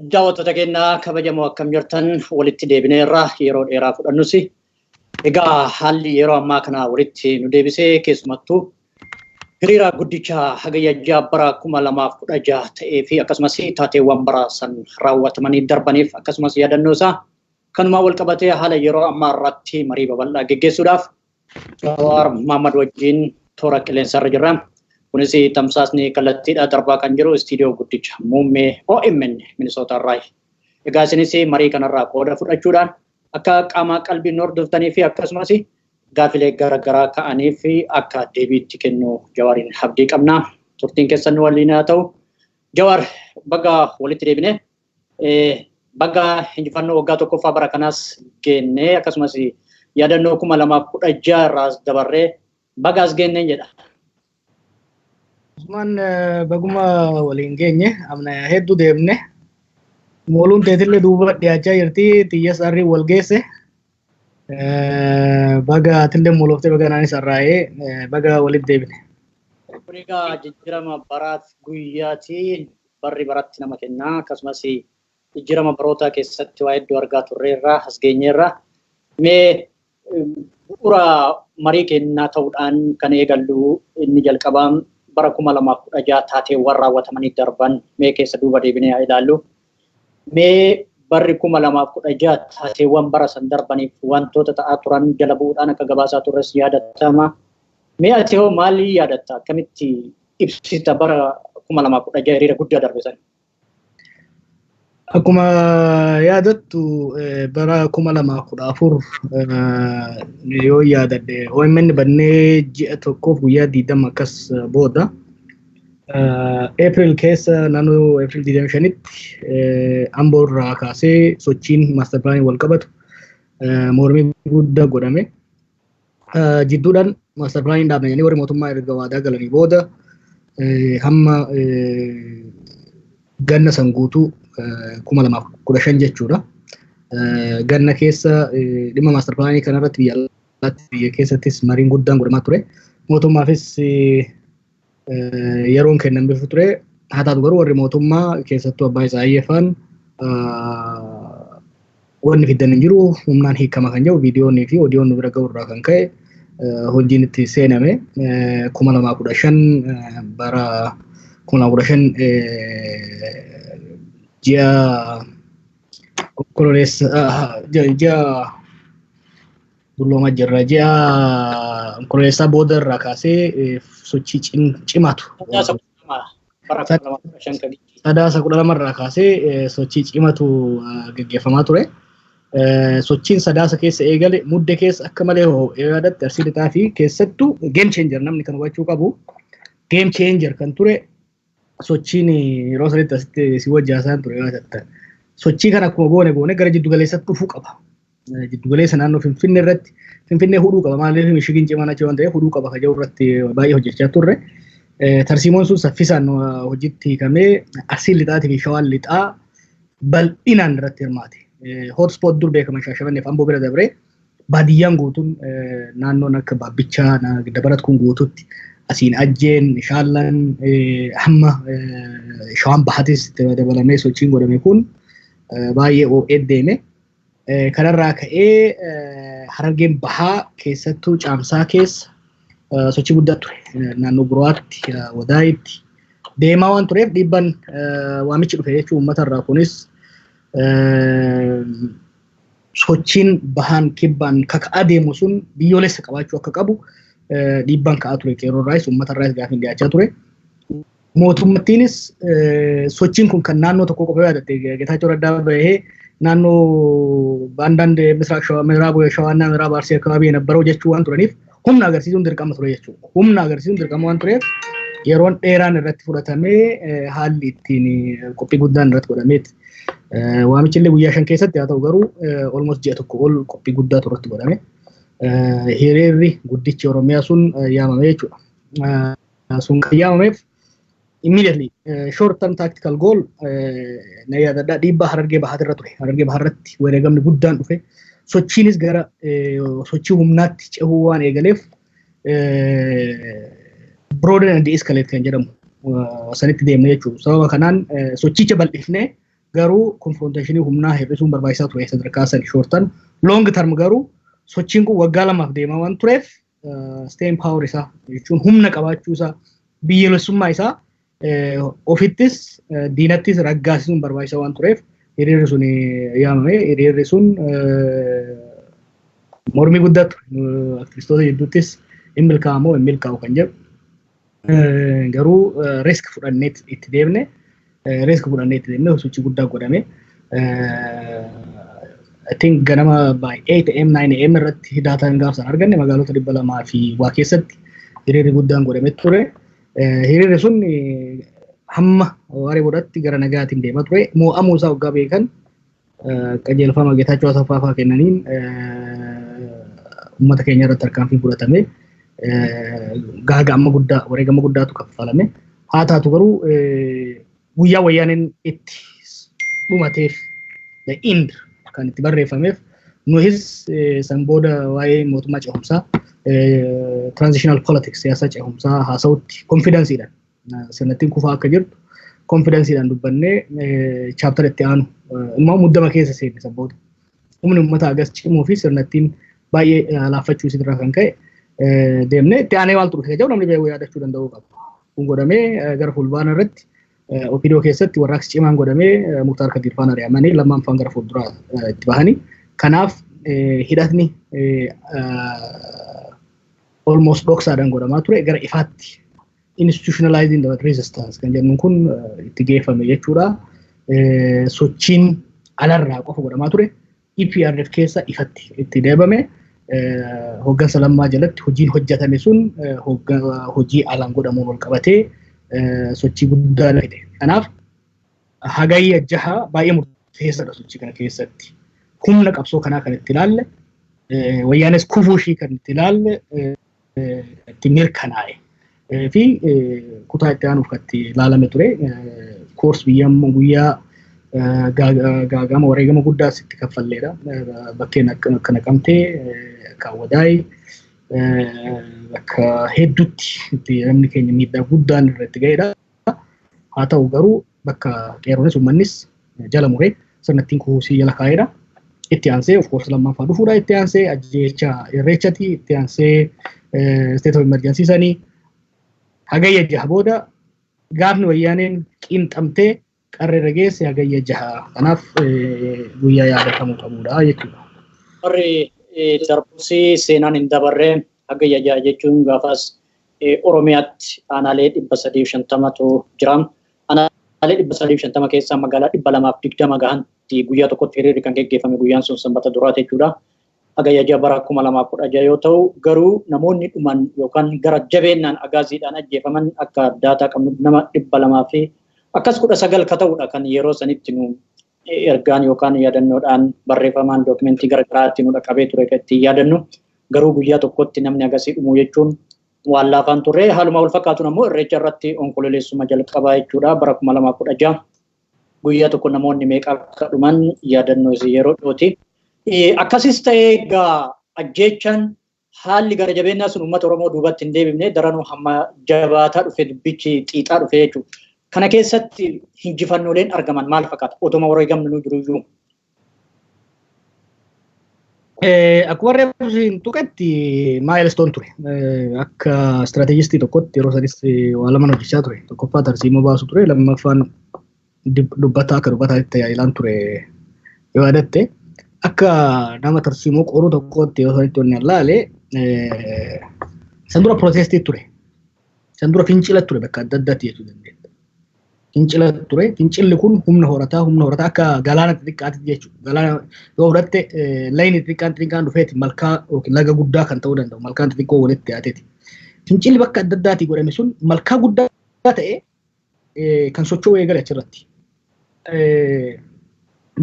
Daawwattoota keenyaa kabajamoo, akkam jirtan? Walitti deebineerra yeroo dheeraa fudhannus. Egaa haalli yeroo ammaa kana walitti nu deebisee keessumattuu hiriira guddicha Hagayya 6 bara 2016 ta'ee fi akkasumas taateewwan bara san raawwatamanii darbaniif akkasumas yaadannoo isaa kanumaan wal qabatee haala yeroo ammaa irratti marii babal'aa geggeessuudhaaf Jawaar Mohammad wajjin toora qilleensarra jirra. Kunis tamsaasni kallattiidha darbaa kan jiru istiidiyoo guddicha muummee OMN Minisoota irraa. Egaa isinis marii kanarraa qooda fudhachuudhaan akka qaama qalbiin hordoftanii fi akkasumas gaafilee garaagaraa ka'anii fi akka deebiitti kennu Jawaariin abdii qabna. Turtiin keessan nu waliin haa ta'u. Jawaar, baga walitti deebine. Baga injifannoo waggaa tokkoffaa bara kanaas geenne, akkasumas yaadannoo 2016 irraas dabarree bagaas geenneen jedha. Usmaan, baguma waliin geenye. Amna hedduu deemne. Mooluun teetillee duuba dhiyaachaa jirti. Xiyya sarrii wal geesse. Baga atillee mooloftee, baga naanis arraa'ee, baga walitti deebine. Kun egaa jijjiirama baraaf guyyaati. Barri baratti nama kenna. Akkasumas jijjiirama barootaa keessatti waa hedduu argaa turreerra, as geenyeerra. Mee bu'uura marii kennaa ta'uudhaan kan eegallu inni jalqabaa bara 2016 taateewwan raawwatamanii darban mee keessa duuba deebinee haa ilaallu. Mee barri 2016 taateewwan bara san darbaniif wantoota ta'aa turan jala bu'uudhaan akka gabaasaa turres yaadatama. Mee ati hoo maalii yaadatta? Akkamitti ibsita bara 2016 hiriira guddaa darbe sana? Akkuma yaadattu, bara 2014 yoo yaadadhe, OMN bannee ji'a tokkoof guyyaa 20 akkas booda, April keessa, naannoo April 25tti, Amboo irraa kaasee sochiin master planii wal qabatu mormii guddaa godhame. Jidduudhaan master planii dhaabne jedhanii warri mootummaa erga waadaa galanii booda hamma ganna san guutuu, 2015 jechuudha. Ganna keessa dhimma master planii kanarratti biyya alaatti, biyya keessattis mariin guddaan godhamaa ture. Mootummaafis yeroon kennameef ture. Haa taatu garuu warri mootummaa, keessattuu abbaa isaa Ayyeefaan, wanni fiddan hin jiru, humnaan hiikama kan jedhu viidiyoonii fi odiyoon nu bira ga'u irraa kan ka'e hojiin itti seename. 2015, bara 2015 ji'a Onkololeessa, ji'a dulloomaa jirra, ji'a Onkololeessaa booda irraa kaasee sochii cimaatu Sadaasa 12 irraa kaasee sochii cimatu gaggeeffamaa ture. Sochiin Sadaasa keessa eegale Mudde keessa akka malee ho'ee yaadatte Arsii Lixaa fi keessattuu game changer, namni kan hubachuu qabu, game changer kan ture sochiin yeroo sanitti asitti si wajji haasa'an ture yaadatta. Sochii kana akkuma goone goone gara jiddu galeessatti dhufuu qaba. Jiddu galeessa naannoo Finfinnee irratti, Finfinnee hudhuu qaba. Maaliif mishigiin cimaan achi waan ta'eef hudhuu qaba kan jedhu irratti baay'ee hojjechaa turre. Tarsiimoon sun saffisaan hojiitti hiikamee Arsiin Lixaatii fi Shawaan Lixaa bal'inaan irratti hirmaate. Hotspot dur beekaman Shaashamannee fi Amboo bira dabree baadiyyaan guutuun, naannoon akka Baabbichaa dabalat kun guututti, asiin Ajjeen, Shaallaan, hamma Shawaan Bahatis dabalamee sochiin godhame kun baay'ee ho'ee deeme. Kanarraa ka'ee Harargeen Bahaa keessattuu Caamsaa keessa sochii guddaa ture. Naannoo Guraatti, Wadaayitti deemaa waan tureef dhiibban waamichi dhufe jechuun uummata irraa kunis sochiin bahaan kibbaan kaka'aa deemu sun biyyoolessa qabaachuu akka qabu dhiibbaan ka'aa ture. Qeerroo irraayis uummata irraayis gaafiin dhiyaachaa ture. Mootummattiinis sochiin kun kan naannoo tokko qofa yaadatte, Getaachoo Raddaa bahee naannoo በአንዳንድ ምስራቅ ሸዋ፣ ምዕራብ ሸዋና ምዕራብ አርሲ አካባቢ የነበረው jechuu waan turaniif humna agarsiisuun dirqama ture jechuudha. Humna agarsiisuun dirqama waan tureef yeroon dheeraan irratti fudhatamee haalli ittiin qophii guddaan irratti godhameet waamichi illee guyyaa 5 keessatti haa ta'u garuu almost ji'a tokko ol qophii guddaatu irratti godhame. Hiriirri guddichi Oromiyaa sun yaamame jechuudha. Sun kan yaamameef immediately short term tactical goal na yaadadha, dhiibbaa Harargee Bahaati ture. Harargee Bahaarratti wareegamni guddaan dhufe. Sochiinis gara sochii humnaatti cehuu waan eegaleef broaden and de-escalate kan jedhamu sanitti deemne jechuudha. Sababa kanaan sochicha bal'ifnee Garuu confrontationii humnaa hir'isuun barbaachisaa ture sadarkaa san short term. Long term garuu sochiin kun waggaa 2f deemaa waan tureef, staying power isaa jechuun humna qabaachuu isaa, biyyaalessummaa isaa ofittis diinattis raggaasisuun barbaachisaa waan tureef hiriirri sun yaamame. Hiriirri sun mormii guddaa ture. Aktivistoota jidduuttis hin milkaa'amoo hin milkaa'u kan jedhu. Garuu risk fudhannee itti deemne, risk fudhannee itti deemne, sochii guddaa godhame. I think ganama by 8 am, 9 am irratti daataan gaafsan arganne, magaalota 200 fi waa keessatti hiriirri guddaan godhame ture. Hiriirri sun hamma waaree boodatti gara nagaatiin deemaa ture. Mo'amuu isaa waggaa beekan qajeelfama Geetaachoo Asaffaa fa'aa kennaniin uummata keenya irratti tarkaanfii fudhatame. Gaaga'ama guddaa, wareegama guddaatu kaffalame. Haa taatu garuu guyyaa Wayyaaneen itti dhumateef, the end kan itti barreeffameef, nuhis san booda waa'ee mootummaa ce'umsaa, transitional politics, siyaasa ce'umsaa haasa'utti confidenceiidhaan, sirnattiin kufaa akka jirtu confidenceiidhaan dubbannee, chapter itti aanu immoo muddama keessa seenne san booda. Humni uummata agas cimuu fi sirnattiin baay'ee laaffachuu isirraa kan ka'e deemnee itti aanee maaltu dhufe jedhu namni beekuu yaadachuu danda'uu qaba. Kun godhamee gara Fulbaana irratti OPDO keessatti warraaqsi cimaan godhamee Muktaar Kadiir faana ari'amanii lammaan faan gara fuulduraa itti bahanii. Kanaaf hidhatni almost dhoksaadhaan godhamaa ture gara ifaatti institutionalizing the resistance kan jennuun kun itti geeffame jechuudha. Sochiin alarraa qofa godhamaa ture EPRDF keessa ifatti itti deebame. Hoggansa Lammaa jalatti hojiin hojjetame sun hojii alaan godhamuun wal qabatee sochii guddaa fide. Kanaaf Hagayya 6 baay'ee murteessaadha sochii kana keessatti. Humna qabsoo kanaa kan itti ilaalle, Wayyaanes kufuu ishii kan itti ilaalle, itti mirkanaa'e fi kutaa itti aanuuf kan itti ilaalame ture. Course biyya guyyaa gaagama wareegama guddaas itti kaffalleedha. Bakkeen akka Naqamtee, akka Awwadaay, bakka hedduutti itti namni keenya miidhaa guddaan irratti ga'edha. Haa ta'u garuu bakka qeerroonis uummannis jala muree sirnattiin kuusii jala kaa'edha. Itti aansee of course lammaffaa dhufuudha. Itti aansee ajjeecha Irreechati. Itti aansee state of emergency sanii. Hagayya 6 booda gaafni Wayyaaneen qiinxamtee qarreerra geesse Hagayya 6. Kanaaf guyyaa yaadatamuu qabudha jechuudha. Warri darbusii seenaan hin dabarree, Hagayya 6 jechuun gaafas Oromiyaatti aanaalee 350tu jira. Aanaalee 350 keessaa magaalaa 220 gahantti guyyaa tokkotti hiriirri kan geggeeffame, guyyaan sun Sanbata duraati jechuudha. Hagayya 6 bara 2016 yoo ta'u, garuu namoonni dhuman yookaan gara jabeennaan agaaziidhaan ajjeefaman akka daataa qabnu nama dhibba lamaa fi akkas kudha sagal ka ta'udha kan yeroo sanitti nu ergaan yookaan yaadannoodhaan barreeffamaan dookimentii garaagaraatti nu dhaqqabee ture kan ittiin yaadannu. Garuu guyyaa tokkotti namni agasii dhumuu jechuun waan laafaan turre. Haaluma wal fakkaatuun ammoo Irreecha irratti Onkololeessuma jalqabaa jechuudha, bara 2016 guyyaa tokko namoonni meeqa akka dhuman yaadannoo isii yeroo dhiyooti. Akkasis ta'ee egaa ajjeechaan haalli gara jabeenyaa sun uummata Oromoo duubatti hin deebifne, daranuu hamma jabaataa dhufe, dubbichi xiixaa dhufe jechuudha. Kana keessatti injifannooleen argaman maal fakkaata? Otuma wareegamni nu jiru iyyuu. Akkuma reefu tuqetti milestone ture. Akka strategistii tokkotti yeroo sanis waa lama hojjechaa ture. Tokkoffaa tarsiimoo baasu ture. Lammaffaan dubbataa, akka dubbataatti tajaajilaan ture yoo yaadatte. Akka nama tarsiimoo qoruu tokkotti yeroo sanitti wanni ilaale, san dura protestii ture. San dura fincila ture bakka adda addaatti jechuu dandeenya. Fincila ture. Fincilli kun humna horataa, humna horataa akka galaana xixiqqaatti jechuudha. Galaana yoo fudhatte layni xixiqqaan xixiqqaan dhufeeti malkaa yookiin laga guddaa kan ta'uu danda'u malkaan xixiqqoo walitti dhiyaateeti. Fincilli bakka adda addaatii godhame sun malkaa guddaa ta'e kan socho'u eegale achirratti.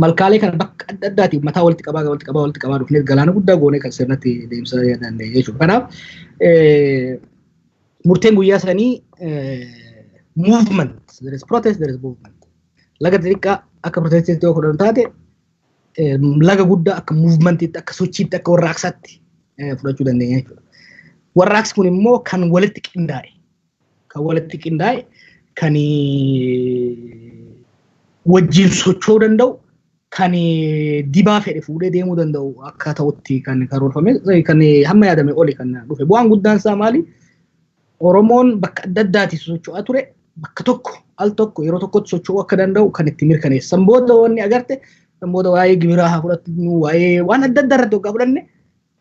Malkaalee kana bakka adda addaatii mataa walitti qabaa, walitti qabaa, walitti qabaa dhufnee galaana guddaa goonee kan sirnatti deemsa dandeenye jechuudha. Kanaaf murteen guyyaa sanii movement, there is protest, there is movement. Laga xixiqqaa akka protestiitti yoo fudhannu taate, laga guddaa akka movementiitti, akka sochiitti, akka warraaqsaatti fudhachuu dandeenya jechuudha. Warraaqsi kun immoo kan walitti qindaa'e, kan walitti qindaa'e, kan Wajjin socho'uu danda'u, kan dibaa fedhe fuudhee deemuu danda'u akka ta'utti kan karoorfame, kan hamma yaadame oli kan dhufe. Bu'aan guddaan isaa maali? Oromoon bakka adda addaati socho'aa ture, bakka tokko al tokko yeroo tokkotti socho'uu akka danda'u kan itti mirkaneessan. San booda wanni agarte, san booda waa'ee gibiraa haa fudhannu, waa'ee waan adda addaa irratti waggaa fudhanne,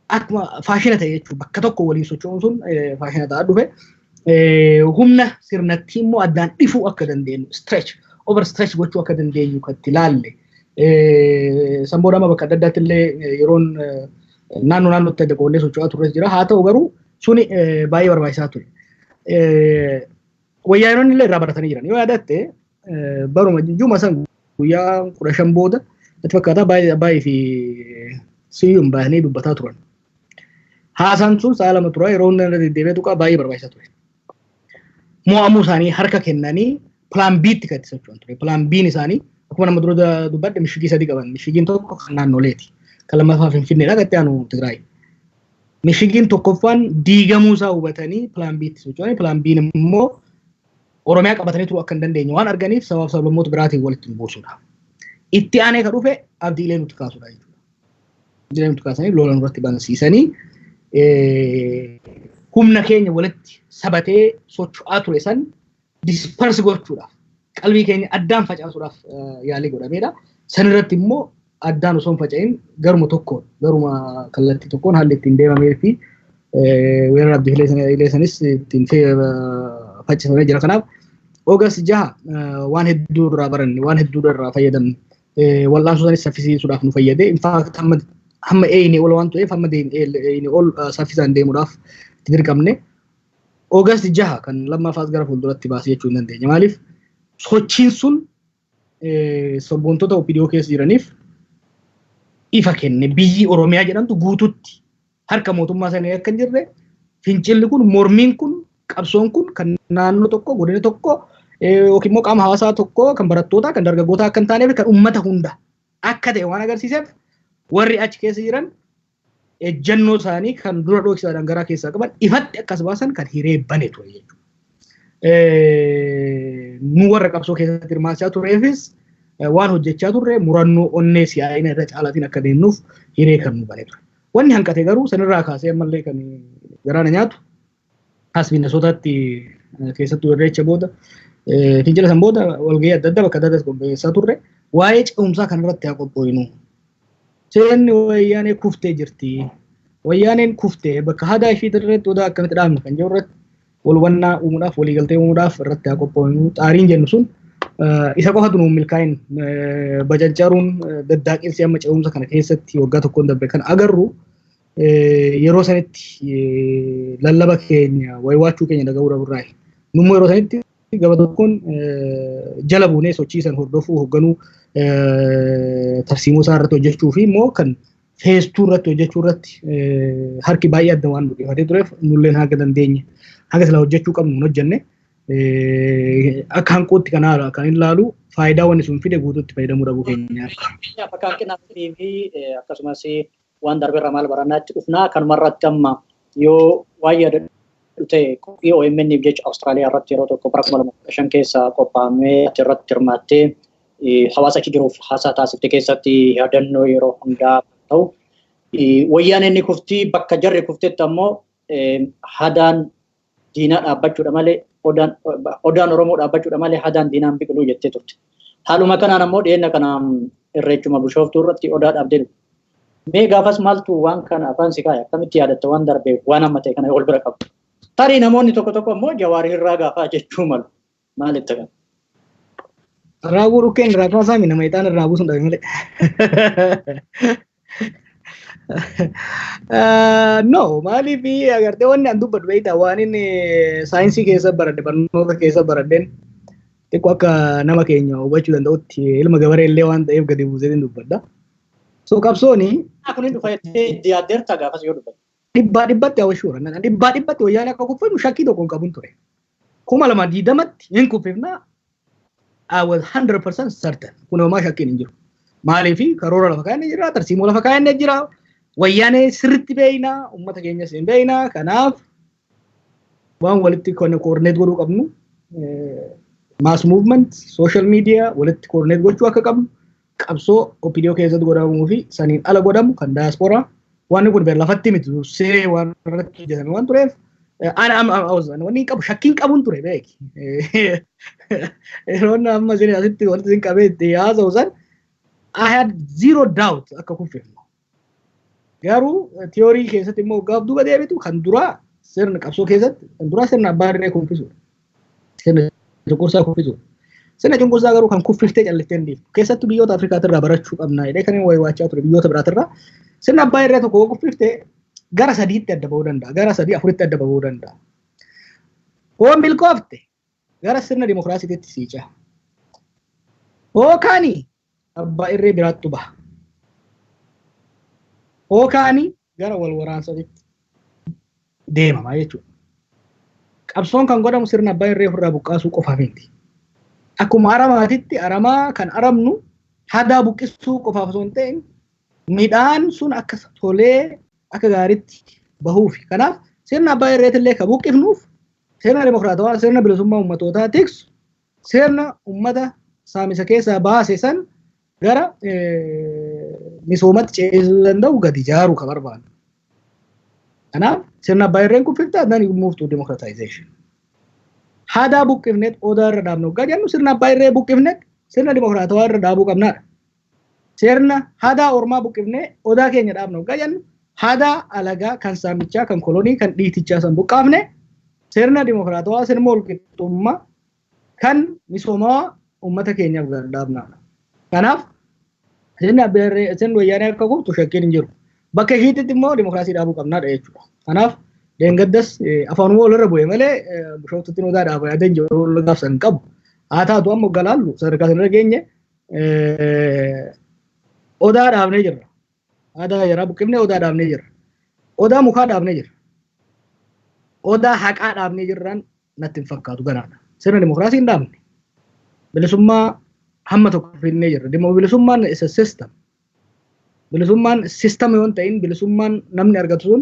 akkuma faashina ta'e jechuudha. Bakka tokko waliin socho'uun sun faashina ta'aa dhufe. Humna sirnatti immoo addaan dhifuu akka dandeenyu, stretch over stretch gochuu akka dandeenyu kan itti ilaalle. San booda amma bakka adda addaatti illee yeroon naannoo naannootti adda qoonnee socho'aa turres jira. Haa ta'u garuu suni baay'ee barbaachisaa ture. Wayyaanonni illee irraa baratanii jiran. Yoo yaadatte, baruma juma san guyyaa 15 booda natti fakkaata, baay'ee fi siyyuun baay'anii dubbataa turan. Haasaan sun sa'a 2 tura, yeroo hunda irra deddeebi'ee tuqaa, baay'ee barbaachisaa ture. Mo'amuu isaanii harka kennanii plan B'tti kan itti socho'an ture. Plan B'n isaanii akkuma nama dura dubbadhe mishigii sadii qaban. Mishigiin tokko kan naannoleeti. Kan lammaffaa Finfinneedha, kan itti aanu Tigraay. Mishigiin tokkoffaan diigamuu isaa hubatanii plan B'tti socho'anii, plan B'n immoo Oromiyaa qabatanii turuu akka hin dandeenye waan arganiif sabaaf sablammoota biraatiin walitti buusudha. Itti aanee kan dhufe abdiilee nuti kaasudha jechuudha. Abdiilee nuti kaasanii lola nurratti bansiisanii humna keenya walitti sabatee socho'aa ture san disperse gochuudhaaf, qalbii keenya addaan facaasuudhaaf yaalii godhameedha. San irratti immoo addaan osoo hin faca'in garuma tokkoon, garuma kallattii tokkoon haalli ittiin deemamee fi weerara abdiilee sanis ittiin faccifamee jira. Kanaaf August 6 waan hedduu irraa baranne, waan hedduu irraa fayyadamne, wal'aansoo sanis saffisiisuudhaaf nu fayyade. In fact hamma eeyinii ol waan ta'eef hamma eeyinii ol saffisaan deemuudhaaf itti dirqamne. August 6 kan lammaffaas gara fuulduratti baasee jechuu hin dandeenya. Maaliif, sochiin sun sabboontota OPDO keessa jiraniif ifa kenne, biyyi Oromiyaa jedhamtu guututti harka mootummaa sanii akka hin jirre, fincilli kun, mormiin kun, qabsoon kun kan naannoo tokko, godina tokko yookiin immoo qaama hawaasaa tokko, kan barattootaa, kan dargaggootaa akka hin taaneef, kan uummata hunda akka ta'e waan agarsiiseef, warri achi keessa jiran ejjennoo isaanii kan dura dhoksaadhaan garaa keessaa qaban ifatti akkas baasan kan hiree bane ture jechuudha. Nu warra qabsoo keessatti hirmaachaa tureefis waan hojjechaa turre murannoo onnee si'aayina irra caalaatiin akka deemnuuf hiree kan nu bane ture. Wanni hanqate garuu sanirraa kaasee ammallee kan garaana nyaatu, as Minnesotaatti keessattuu irreecha booda, fincila san booda, walgahii adda addaa bakka adda addaatti qopheessaa turre, waa'ee ce'umsaa kanarratti haa qophooyinu. Seenni wayyaanee kuftee jirti. Wayyaaneen kuftee bakka hadaa ishii irratti odaa akkamitti dhaabna kan jiru irratti wal hubannaa uumuudhaaf, waliigaltee uumuudhaaf irratti haa qophooyinu. Xaariin jennu sun isa qofatu nuun milkaa'in. Bajajjaruun daddaaqinsi amma ce'umsa kana keessatti waggaa tokkoon darbe kan agarru yeroo sanitti lallaba keenya waywaachuu keenya dhaga'uu dhaburraayi. Nummoo yeroo sanitti gaba tokkoon jala buunee sochii san hordofuu, hoogganuu, tarsiimoo isaa irratti hojjechuu fi immoo kan feestuu irratti hojjechuu irratti harki baay'ee adda waan dhugeeffatee tureef, nulleen haga dandeenye, haga silaa hojjechuu qabnu hin hojjenne. Akka hanquutti kan kan ilaalu faayidaa wanni sun fide guutuutti fayyadamuu dhabuu keenyaaf. Akka hanqina fi akkasumas waan darbeerra maal barannaatti dhufnaa, kanumarratti amma yoo waan yaadadhu ta'e, qophii OMN jecha Awustiraaliyaa irratti yeroo tokko bara 2015 keessa qophaa'amee irratti hirmaattee hawaasa achi jiruuf haasaa taasifte keessatti yaadannoo yeroo hundaa ta'u, wayyaan inni kuftii bakka jarri kuftetti ammoo hadaan diinaa dhaabbachuudha malee, odaan Oromoo dhaabbachuudha malee hadaan diinaan biqiluu jettee turte. Haaluma kanaan ammoo dhiyeenya kana irreechuma Bishooftuu irratti odaa dhaabdee dhufte. Mee gaafas maaltu waan kana afaan si kaaya? Akkamitti yaadatta waan darbe, waan amma ta'e kana wal bira qabu? Tarii namoonni tokko tokko ammoo Jawaarii irraa gaafaa jechuu malu. Maal itti kana? Raawwuu dhukkeen irraa kaasaa nama ixaan irraa buusuun dhabe malee. No, maaliif, agartee, wanni an dubbadhu beektaa, waan inni saayinsii keessa baradhe, barnoota keessa baradheen xiqqoo akka nama keenya hubachuu danda'utti, ilma gabaree illee waan ta'eef gadi buuseetiin dubbadha. So qabsooni Kun hin dhufa jettee itti yaaddeerta gaafas yoo dubbatu? Dhibbaa dhibbatti hawwashuura. Dhibbaa dhibbatti wayyaanee akka kuffifnu shakkii tokko hin qabun ture. 2020tti hin kuffifna, I was 100% certain. Kun homaa shakkiin hin jiru. Maaliif, karoora lafa kaa'annee jira, tarsiimoo lafa kaa'annee jira. Wayyaanee sirriitti beeyna, uummata keenyas hin beeyna. Kanaaf waan walitti coordinate godhuu qabnu Mass movement, social media walitti coordinate gochuu akka qabnu, qabsoo OPDO keessatti godhamuu fi saniin ala godhamu kan daasporaa, wanni kun lafatti miti, dursee waan irratti hojjetame waan tureef, ana wanni qabu shakkiin qabuun ture beeki. Yeroo amma isin asitti walitti isin qabee itti haasa'u san, I had zero doubt akka kuffifnu. Garuu theory keessatti immoo gaaf duuba deebitu, kan duraa sirna qabsoo keessatti kan duraa sirna abbaa irree kuffisuudha. Sirna cunqursaa kuffisuudha. Sirna cunqursaa garuu kan kuffiftee calliftee hin dhiiftu. Keessattuu biyyoota Afrikaatirraa barachuu qabna jedhee kan inni wayiwaachaa ture biyyoota biraatirraa. Sirna abbaa irree tokko kuffiftee gara sadiitti adda bahuu danda'a. Gara sadii afuritti adda bahuu danda'a. Hoo milkoofte gara sirna dimokiraasiitti siica. Hoo kaanii abbaa irree biraattu baha. Hoo kaanii gara wal waraansaatti deemama jechuudha. Qabsoon kan godhamu sirna abbaa irree ofirraa buqqaasuu qofaaf miti. Akkuma aramaatitti aramaa kan aramnu hadaa buqqisuu qofaaf osoo hin ta'in, midhaan sun akka tolee akka gaariitti bahuufi. Kanaaf sirna abbaa irreetillee kan buqqifnuuf sirna dimokiraatawaa, sirna bilisummaa ummatootaa tiksu, sirna ummata saamisa keessaa baase san gara misoomatti ceesisuu danda'u gadi ijaaruu kan barbaadu. Kanaaf sirna abbaa irreen kuffiftaa, then you move to democratization. Hadaa buqqifneet odaa irra dhaabnu hoggaa jennu, sirna abbaa irree buqqifneet sirna dimokiraatawaa irra dhaabuu qabnaadha. Sirna hadaa ormaa buqqifnee odaa keenya dhaabnu hoggaa jennu, hadaa alagaa kan saamichaa, kan kolonii, kan dhiitichaa san buqqaafne, sirna dimokiraatawaa, sirna walqixxummaa kan misoomaa uummata keenyaaf gad dhaabnaadha. Kanaaf sirni abbaa irree, sirni wayyaanee akka kuftu shakkiin hin jiru. Bakka ishiitti immoo dimokiraasii dhaabuu qabnaadha jechuudha. Kanaaf deengaddas afaanuma walirra bu'e malee Bishooftutti odaa dhaaba yaadeen jiru gaafsan hin qabu. Haa taatu, amma galaallu sadarkaa sanarra geenye odaa dhaabnee jirra. Odaa jaraa buqqifnee odaa dhaabnee jirra. Odaa mukaa dhaabnee jirra. Odaa haqaa dhaabnee jirraan natti hin fakkaatu ganaadha. Sirna dimokiraasii hin dhaabne. Bilisummaa hamma tokko finnee jirra. Bilisummaan is a system. Bilisummaan system yoo hin ta'in, bilisummaan namni argatu sun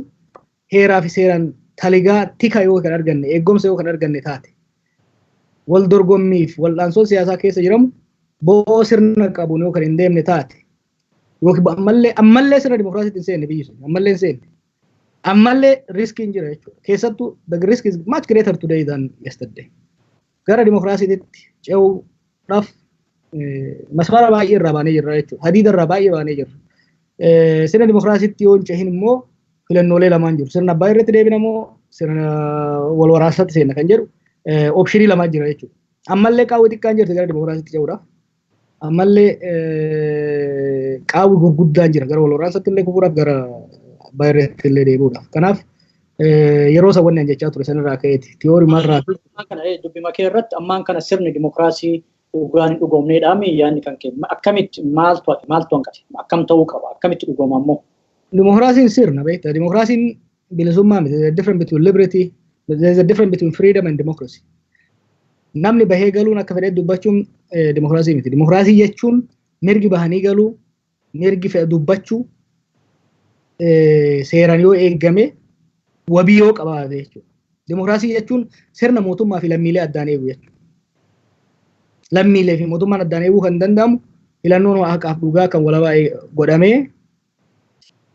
heeraa fi seeraan taligaa tika yoo kan arganne, eegumsa yoo kan arganne taate, wal dorgommiif wal'aansoon siyaasaa keessa jiramu bo'oo sirna qabuun yoo kan hin deemne taate, yookiin ammallee sirna dimokiraasiitti hin seenne, biyyi sun ammallee hin seenne, ammallee riskiin jira jechuudha. Keessattuu the risk is much greater today than yesterday. Gara dimokiraasiitti ce'uudhaaf masmara baay'ee irraa baanee jirra jechuudha. Hadiida irraa baay'ee baanee jirra. Sirna dimokiraasiitti yoo hin cehin immoo filannoolee lamaan jiru. Sirna abbaa irratti deebina moo sirna wal waraansaatti seenna kan jedhu option lamaan jira jechuudha. Ammallee qaawwi xiqqaan jirti gara dimokiraasiitti ce'uudhaaf. Ammallee qaawwi gurguddaan jira gara wal waraansaatti illee kufuudhaaf, gara abbaa irratti illee deebi'uudhaaf. Kanaaf yeroo isa wanni jechaa ture sanirraa ka'eeti. Theory marraa. Kana dubbi makee irratti ammaan kana sirni dimokiraasii dhugaan hin dhugoomneedhaami yaadni kan kee akkamitti, maaltu maaltu hanqate, akkam ta'uu qaba, akkamitti dhugooma ammoo? Dimokiraasiin sirna beektaa. Dimokiraasiin bilisummaa miti. There is a difference between liberty, there is a difference between freedom and democracy. Namni bahee galuun akka fedhe dubbachuun dimokiraasii miti. Dimokiraasii jechuun mirgi bahanii galuu, mirgi fedha dubbachuu seeraan yoo eegame, wabii yoo qabaate jechuudha. Dimokiraasii jechuun sirna mootummaa fi lammiilee addaan eegu jechuudha. Lammiilee fi mootummaan addaan eeguu kan danda'amu filannoon haqaaf dhugaa kan walabaa godhamee,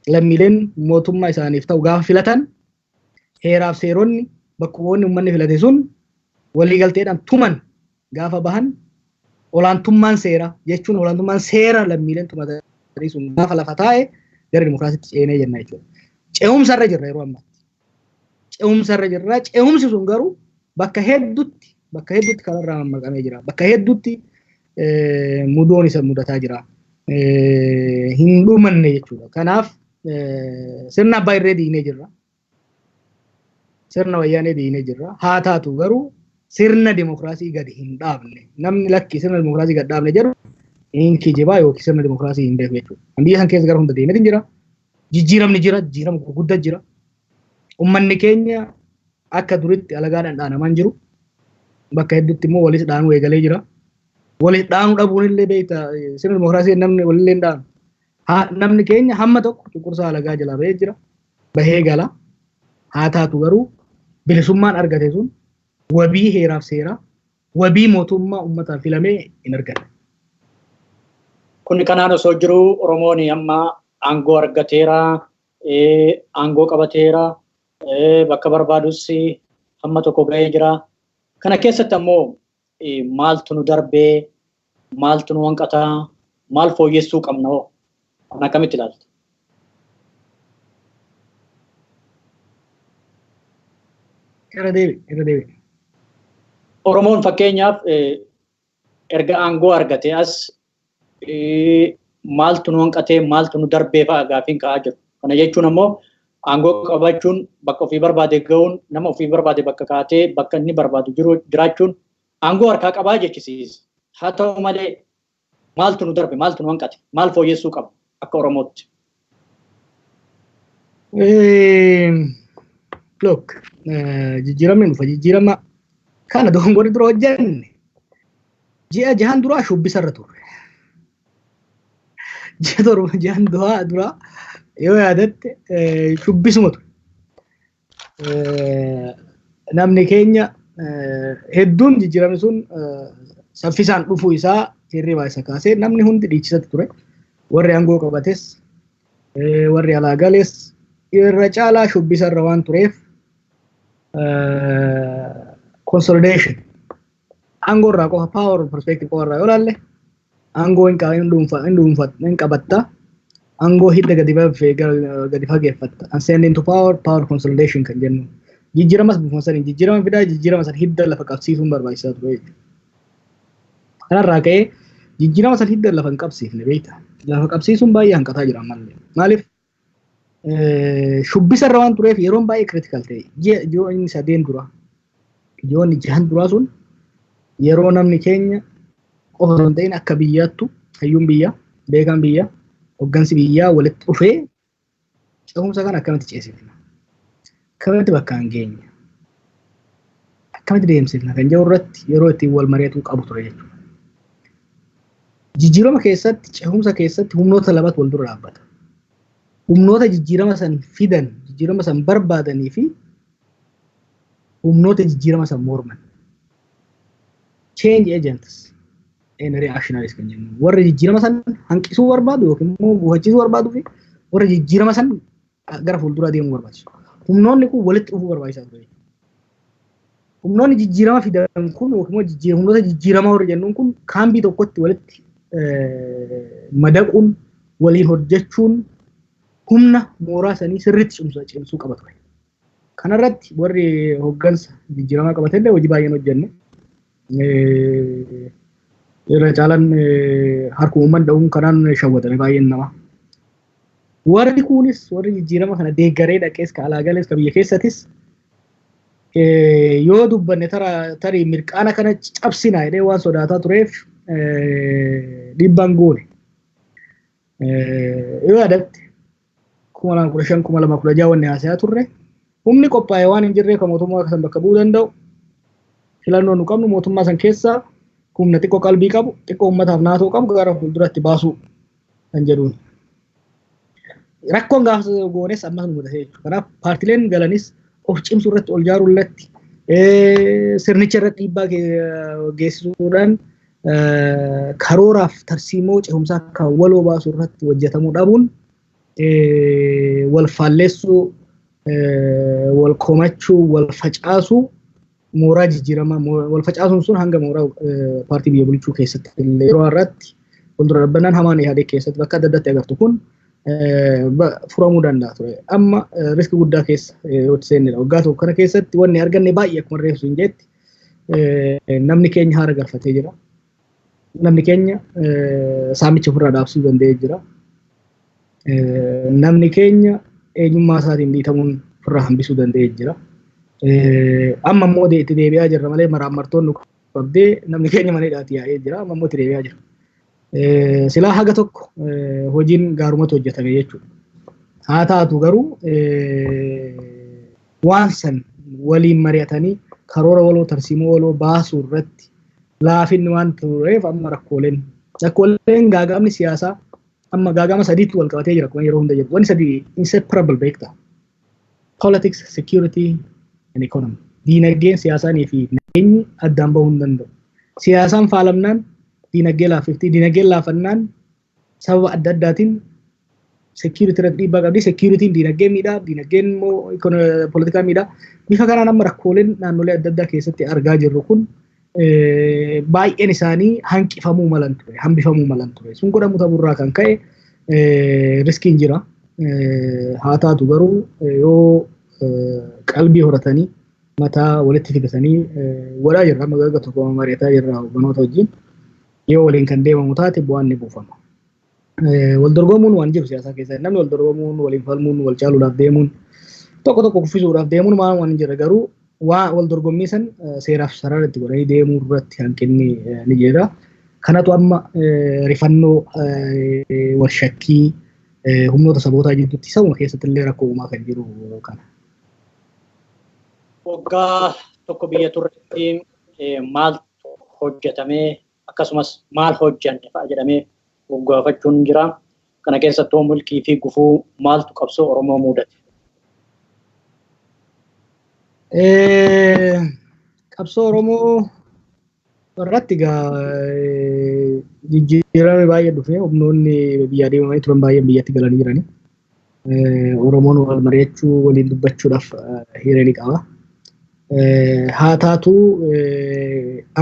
lammiileen mootummaa isaaniif ta'u gaafa filatan, heeraaf seeronni bakka bu'oonni uummanni filate sun waliigalteedhaan tuman gaafa bahan, olaantummaan seeraa jechuun olaantummaan seera lammiileen tumatanii sun gaafa lafa taa'e gara dimokiraasiitti ceenee jenna jechuudha. Ce'umsa irra jirra yeroo ammaatti. Ce'umsa irra jirra. Ce'umsi sun garuu bakka hedduutti kanarraa mammaqamee jira. Bakka hedduutti mudoon isa mudataa jira. Hin dhumanne jechuudha. Kanaaf sirna abbaa irree diinee jirra. Sirna wayyaanee diinee jirra. Haa taatu garuu sirna dimokiraasii gadi hin dhaabne. Namni lakki sirna dimokiraasii gad dhaabne jedhu hin kijibaa yookiin sirna dimokiraasii hin beeku jechuudha. Biyya san keessa gara hunda deemeetiin jira. Jijjiiramni jira, jijjiirama gurguddaa jira. Uummanni keenya akka duritti alagaadhaan dhaanamaa jiru. Bakka hedduutti immoo walis dhaanuu eegalee jira. Walis dhaanuu dhabuun illee beekta, sirna dimokiraasii namni walillee hin dhaanu. Namni keenya hamma tokko cunqursaa alagaa jalaa bahee jira. Bahee gala. Haa taatu garuu bilisummaan argate sun wabii heeraaf seeraa Wabii mootummaa uummataan filamee hin arganne. Kun kanaan osoo jiru Oromoon amma aangoo argateera, aangoo qabateera, bakka barbaadus hamma tokko ga'ee jira. Kana keessatti ammoo maaltu nu darbee, maaltu nu hanqataa, maal fooyyessuu qabna hoo? Kan akkamitti ilaalta? Irra deebi, irra deebi. Oromoon fakkeenyaaf erga aangoo argate as maaltu nu hanqatee, maaltu nu darbee fa'a gaaffiin ka'aa jiru. Kana jechuun ammoo aangoo qabachuun bakka ofii barbaade ga'uun, nama ofii barbaade bakka kaatee bakka inni barbaadu jiru jiraachuun aangoo harkaa qabaa jechisiisa. Haa ta'u malee maaltu nu darbe, maaltu nu hanqate, maal fooyyessuu qaba akka Oromootti? Look, jijjiiramni dhufa. Jijjiirama kana dogongorri dura hojjenne ji'a 6n duraa shubbisarra turre. Ji'a 7 ji'an duraa yoo yaadatte shubbisuma ture. Namni keenya hedduun jijjiiramni sun saffisaan dhufuu isaa hirribaa isa kaasee namni hundi dhiichisatti ture. Warri aangoo qabates, warri alaa gales irra caalaa shubbisarra waan tureef consolidation aangoo irraa qofa, power perspective qofa irraa yoo ilaalle, aangoo hin dhuunfa hin qabatta, aangoo hidda gadi fageeffatta. Ascending to power, power consolidation kan jennu jijjiiramas bifuma saniin jijjiirama fidaa, jijjiirama san hidda lafa qabsiisuun barbaachisaa ture jechuudha. Kanarraa ka'ee jijjiirama san hidda lafa hin qabsiifne, beekta. Lafa qabsiisuun baay'ee hanqataa jira ammallee. Maaliif? Shubbisa irra waan tureef yeroon baay'ee critical ta'e. Ji'oonni 3n dura, ji'oonni 6n duraa sun yeroo namni keenya qofa osoo hin ta'in akka biyyaattu hayyuun biyyaa, beekaan biyyaa, hoggansi biyyaa walitti dhufee cehumsa kana akkamitti ceesifna? Akkamitti bakka hin geenya? Akkamitti deemsifna kan jedhu irratti yeroo ittiin wal mari'atuu qabu ture jechuudha. Jijjiirama keessatti, cehumsa keessatti humnoota lamatu wal dura dhaabbata. Humnoota jijjiirama san fidan, jijjiirama san barbaadanii fi humnoota jijjiirama san morman. Change agents and reactionaries kan jennu. Warra jijjiirama san hanqisuu barbaadu yookiin immoo gufachiisuu barbaaduu fi warra jijjiirama san gara fuulduraa deemuu barbaachisu. Humnoonni kun walitti dhufuu barbaachisaa ture. Humnoonni jijjiirama fidan kun yookiin immoo humnoota jijjiiramaa warra jennuun kun kaambii tokkotti walitti madaquun, waliin hojjechuun humna mooraa sanii sirriitti cimsuu qaba ture. Kanarratti warri hoggansa jijjiiramaa qabatellee hojii baay'een hojjenne. Irra caalaan harkuma uummanni dha'uun kanaan shawwatame baay'een namaa. Warri kunis, warri jijjiirama kana deeggaree dhaqees, ka alaa galees, ka biyya keessatis, yoo dubbanne tarii mirqaana kana cabsina jedhee waan sodaataa tureef dhiibbaan goone. Yoo yaadatte, 2015, 2016 wanni haasayaa turre humni qophaa'e waan hin jirreef kan mootummaa san bakka bu'uu danda'u, filannoo nu qabnu mootummaa san keessaa humna xiqqoo qalbii qabu, xiqqoo uummataaf naatoo qabu gara fuulduratti baasuu kan jedhuun. Rakkoon gaafa goones ammas nu mudate jechuudha. Kanaaf paartileen galanis of cimsuu irratti, ol jaaruu irratti, sirnicha irratti dhiibbaa geessisuudhaan karooraaf tarsiimoo cehumsaa kan waloo baasuu irratti hojjetamuu dhabuun wal faalleessuu, wal komachuu, wal facaasuu, mooraa jijjiiramaa wal facaasuun sun hanga mooraa paartii biyya bulchuu keessatti illee yeroo har'aatti fuuldura dhaabbannaan hamaan yaadee keessatti bakka adda addaatti agartu kun furamuu danda'a ture. Amma risk guddaa keessa yeroo itti seennedha. Waggaa tokko kana keessatti wanni arganne baay'ee, akkuma reefsu hin jetti, namni keenya haara galfatee jira. Namni keenya saamicha ofirraa dhaabsuu danda'ee jira. Namni keenya eenyummaa isaatiin dhiitamuun ofirraa hambisuu danda'ee jira. Amma immoo itti deebi'aa jirra malee maraammartoonni qabdee namni keenya mana hidhaatti yaa'ee jira. Amma immoo itti deebi'aa jira. Silaa haga tokko hojiin gaarumatu hojjetame jechuudha. Haa taatu garuu waan san waliin mari'atanii karoora waloo, tarsiimoo waloo baasuu irratti laafinni waan tureef amma rakkooleen gaaga'amni siyaasaa amma gaaga'ama sadiitti wal qabatee jira, akkuma yeroo hunda jedhu. Wanni sadii inseparable, beektaa. Politics, security and economy. Diinagdeen, siyaasaanii fi nageenyi addaan bahuu hin danda'u. Siyaasaan faalamnaan diinagdee laaffifti. Diinagdeen laafannaan sababa adda addaatiin security irratti dhiibbaa qabdi. Security'n diinagdee miidhaa, diinagdeen immoo poolitikaa miidhaa. Bifa kanaan amma rakkooleen naannolee adda addaa keessatti argaa jirru kun baay'een isaanii hanqifamuu malan ture, hambifamuu malan ture. Sun godhamu ta'urraa kan ka'e riskiin jira. Haa taatu garuu yoo qalbii horatanii mataa walitti fidatanii godhaa jirra. Amma gaga tokko mari'ataa jirra hogganoota wajjin. Yoo waliin kan deemamu taate bu'aan ni buufama. Wal dorgomuun waan jiru siyaasaa keessatti namni wal dorgomuun, waliin falmuun, wal caaluudhaaf deemuun, tokko tokko kuffisuudhaaf deemuun maal waan jira garuu waa wal dorgommii san seeraaf sarara itti godhanii deemuu irratti hanqinni ni jira. Kanatu amma rifannoo wal shakkii humnoota sabootaa jidduutti sabuma keessatti illee rakkoo uumaa kan jiru kana. Waggaa tokko biyya turretti maaltu hojjetamee akkasumas maal hojjanne fa'a jedhamee gaafachuun jira. Kana keessattuu milkii fi gufuu maaltu qabsoo Oromoo mudate? Qabsoo Oromoo irratti egaa jijjiirame baay'ee dhufe humnoonni biyyaa deemanii turan baay'een biyyatti galanii jirani. Oromoon wal mari'achuu waliin dubbachuudhaaf hiree ni qaba. Haa taatu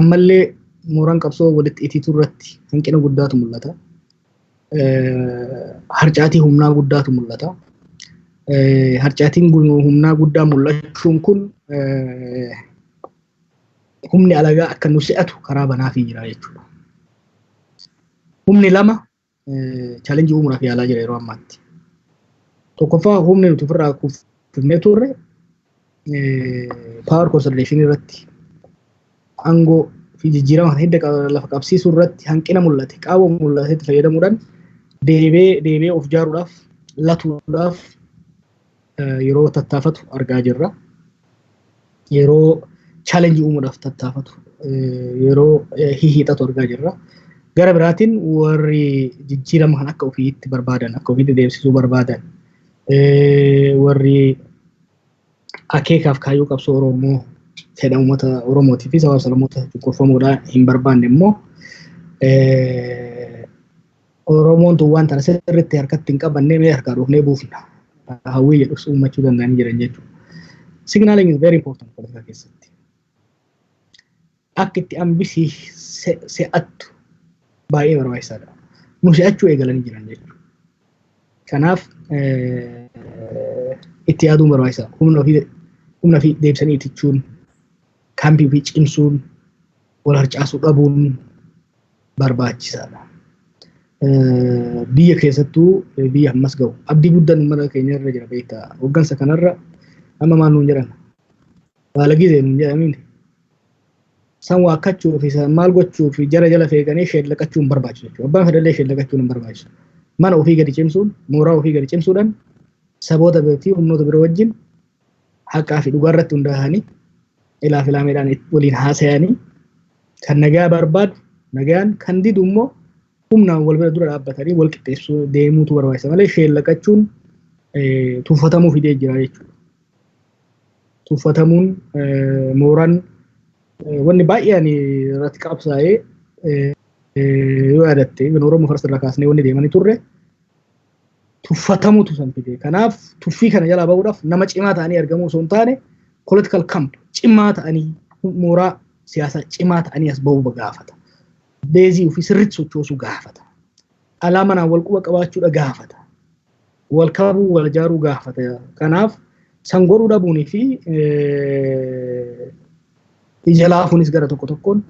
ammallee mooraan qabsoo walitti itiituu irratti hanqina guddaatu mul'ata. Harcaatii humnaa guddaatu mul'ata. Harcaatiin humnaa guddaa mul'achuun kun humni alagaa akka nu se'atu karaa banaafii jira jechuudha. Humni lama chaalenjii uumuudhaaf yaalaa jira yeroo ammaatti. Tokkoffaa humni nuti ofirraa kuffifnee turre power consolidation irratti aangoo fi jijjiirama kana hidda lafa qabsiisuu irratti hanqina mul'ate qaawwa mul'atetti fayyadamuudhaan deebee deebee of ijaaruudhaaf latuudhaaf yeroo tattaafatu argaa jirra. Yeroo chaalenjii uumuudhaaf tattaafatu yeroo hihiixatu argaa jirra. Gara biraatiin warri jijjiirama kan akka ofiitti barbaadan akka ofiitti deemsisuu barbaadan warri akeekaaf kaayyoo qabsoo Oromoo fedha uummata Oromootii fi sababa sablammoota cunqurfamuudhaan hin barbaanne immoo Oromoon tun waan tana sirriitti harkatti hin qabanne mee harkaa dhufnee buufna hawwii jedhus uummachuu danda'anii jiran jechuudha. Signaling is very important politika keessatti. Akka itti ambisii se'attu baay'ee barbaachisaadha. Nu se'achuu eegalanii jiran jechuudha. Kanaaf itti yaaduun barbaachisaadha. Humna ofii deebisanii itichuun, kaampii ofii cimsuun, wal harcaasuu dhabuun barbaachisaadha. Biyya keessattuu biyya ammas gahu abdii guddaan uummata keenya irra jira beektaa. Hoggansa kanarra amma maal nuun jedhan baala gizee nuun jedhamiin san waakkachuu fi maal gochuu fi jara jala feeganii sheellaqachuu hin barbaachisu jechuudha. Abbaan fedhallee sheellaqachuun hin barbaachisu. Mana ofii gadi cimsuun, mooraa ofii gadi cimsuudhaan saboota fi humnoota biroo wajjin haqaa fi dhugaa irratti hundaa'anii ilaa filaameedhaan waliin haasayanii kan nagaa barbaadu nagaan kan didu immoo humnaan wal bira dura dhaabbatanii wal qixxeessuu deemuutu barbaachisa malee sheellaqachuun tuffatamuu fidee jira jechuudha. Tuffatamuun mooraan wanni baay'ee ani irratti qabsaa'ee yoo yaadatte Oromoo farsa irraa kaasnee wanni deemanii turre tuffatamuutu san fide. Kanaaf tuffii kana jalaa bahuudhaaf nama cimaa ta'anii argamuu osoo hin taane political camp cimaa ta'anii mooraa siyaasaa cimaa ta'anii as bahuu gaafata. Beezii ofii sirriitti sochoosuu gaafata. Alaa manaan wal quba qabaachuudha gaafata. Wal kabuu wal ijaaruu gaafata. Kanaaf san godhuu dhabuunii fi ija laafuunis gara tokko tokkoon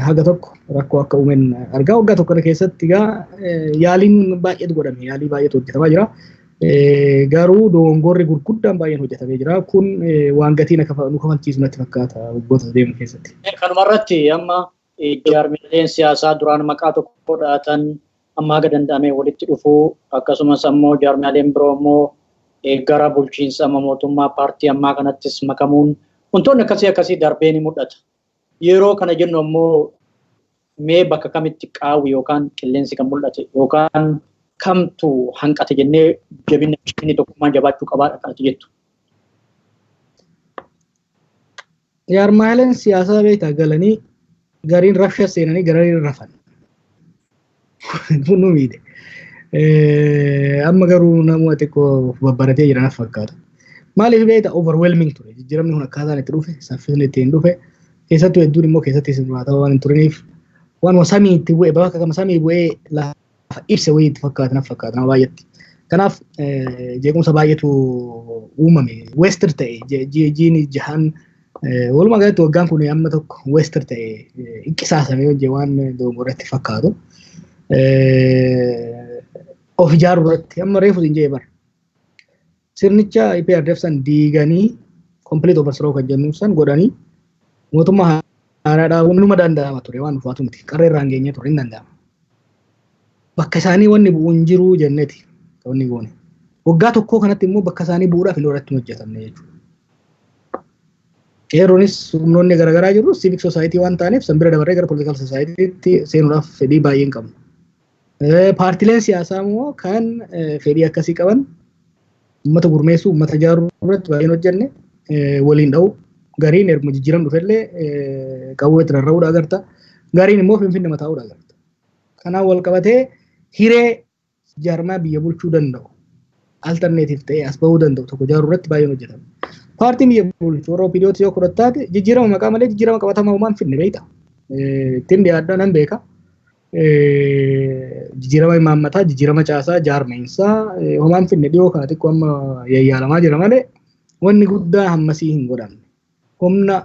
haga tokko rakkoo akka uumeen argaa. Waggaa tokko keessatti egaa yaaliin baay'eetu godhame. Yaalii baay'eetu hojjetamaa jira. Garuu dogongorri gurguddaan baay'een hojjetamee jira. Kun waan gatii nu kafalchiisu natti fakkaata waggoota deemu keessatti. Kanuma irratti amma jaarmileen siyaasaa duraan maqaa tokko dhaatan amma haga danda'ame walitti dhufuu akkasumas ammoo jaarmiyaaleen biroo immoo gara bulchiinsa amma mootummaa paartii ammaa kanattis makamuun wantoonni akkasii akkasii darbee ni mul'ata. Yeroo kana jennu ammoo mee bakka kamitti qaawwi yookaan qilleensi kan mul'ate yookaan kamtu hanqate jennee jabina inni tokkummaan jabaachuu qabaadha kanatti jettu. Jaarmaaleen siyaasaa beektaa galanii Gariin rabsha seenanii gariin rafan. Nu miidhe. Amma garuu nama xiqqoo babbaratee jiran fakkaata. Maaliif beektaa, overwhelming ture. Jijjiiramni kun akkaataan itti dhufe, saffisni ittiin dhufe, keessattuu hedduun immoo keessatti hirmaataa waan hin turiniif waan samii itti bu'e, bakka kama samii bu'ee lafa ibsa wayii itti fakkaata naf fakkaata nama baay'eetti. Kanaaf jeequmsa baay'eetu uumame. Wasted ta'e jiini jahan, walumaa galatti waggaan kun amma tokko wasted ta'e, qisaasame hojii waan dogogoratti fakkaatu. Of ijaaruu irratti amma reefu hin jee bara. Sirnicha EPRDF san diiganii, complete overthrow kan jennu san godhanii, mootummaa haaraa dhaabuun numa danda'ama ture, waan ulfaatu miti. Qarree irraan geenyee ture, hin danda'ama. Bakka isaanii wanni bu'u hin jiru jenneeti wanni goone. Waggaa tokkoo kanatti immoo bakka isaanii bu'uudhaaf illee irratti hin hojjetamne jechuudha. Qeerroonis humnoonni garaagaraa jiru civic society waan ta'aniif san bira dabarree gara political societytti seenuudhaaf fedhii baay'ee hin qabnu. Paartileen siyaasaa immoo kan fedhii akkasii qaban uummata gurmeessuu, uummata ijaaruu irratti baay'een hojjenne, waliin dha'u. Gariin erguma jijjiiram dhufellee qawwee itti rarra'uudha agarta. Gariin immoo Finfinne mataa'uudha agarta. Kanaan wal qabatee hiree jaarmaa biyya bulchuu danda'u, alternative ta'ee as bahuu danda'u tokko ijaaruu irratti baay'een hojjetame. Paartiin biyya bulchu warra OPDOtti yoo fudhattaate, jijjiirama maqaa malee jijjiirama qabatamaa homaa hin finne, beekta. Ittiin dhiyaadhaa nan beeka. Jijjiirama imaammataa, jijjiirama caasaa, jaarmeensaa homaa hin finne. Dhiyoo kana xiqqoo amma yayyaalamaa jira malee wanni guddaa hammasii hin godhamne. Humna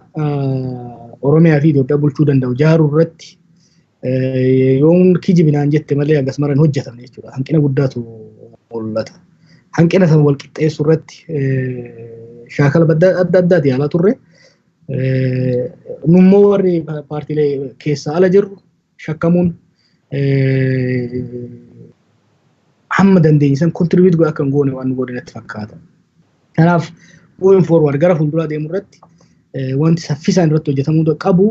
Oromiyaa fi Itoophiyaa bulchuu danda'u ijaaruu irratti yoon kijibinaan jette malee hagas mara hin hojjetamne jechuudha. Hanqina guddaatu mul'ata. Hanqina sana wal qixxeessuu irratti shaakala adda addaati yaalaa turre. Nummoo warri paartiilee keessaa ala jirru shakkamuun hamma dandeenye san contribute godha akka hin goone waan nu godhe natti fakkaata. Kanaaf going forward, gara fuulduraa deemuu irratti, wanti saffisaan irratti hojjetamuu qabu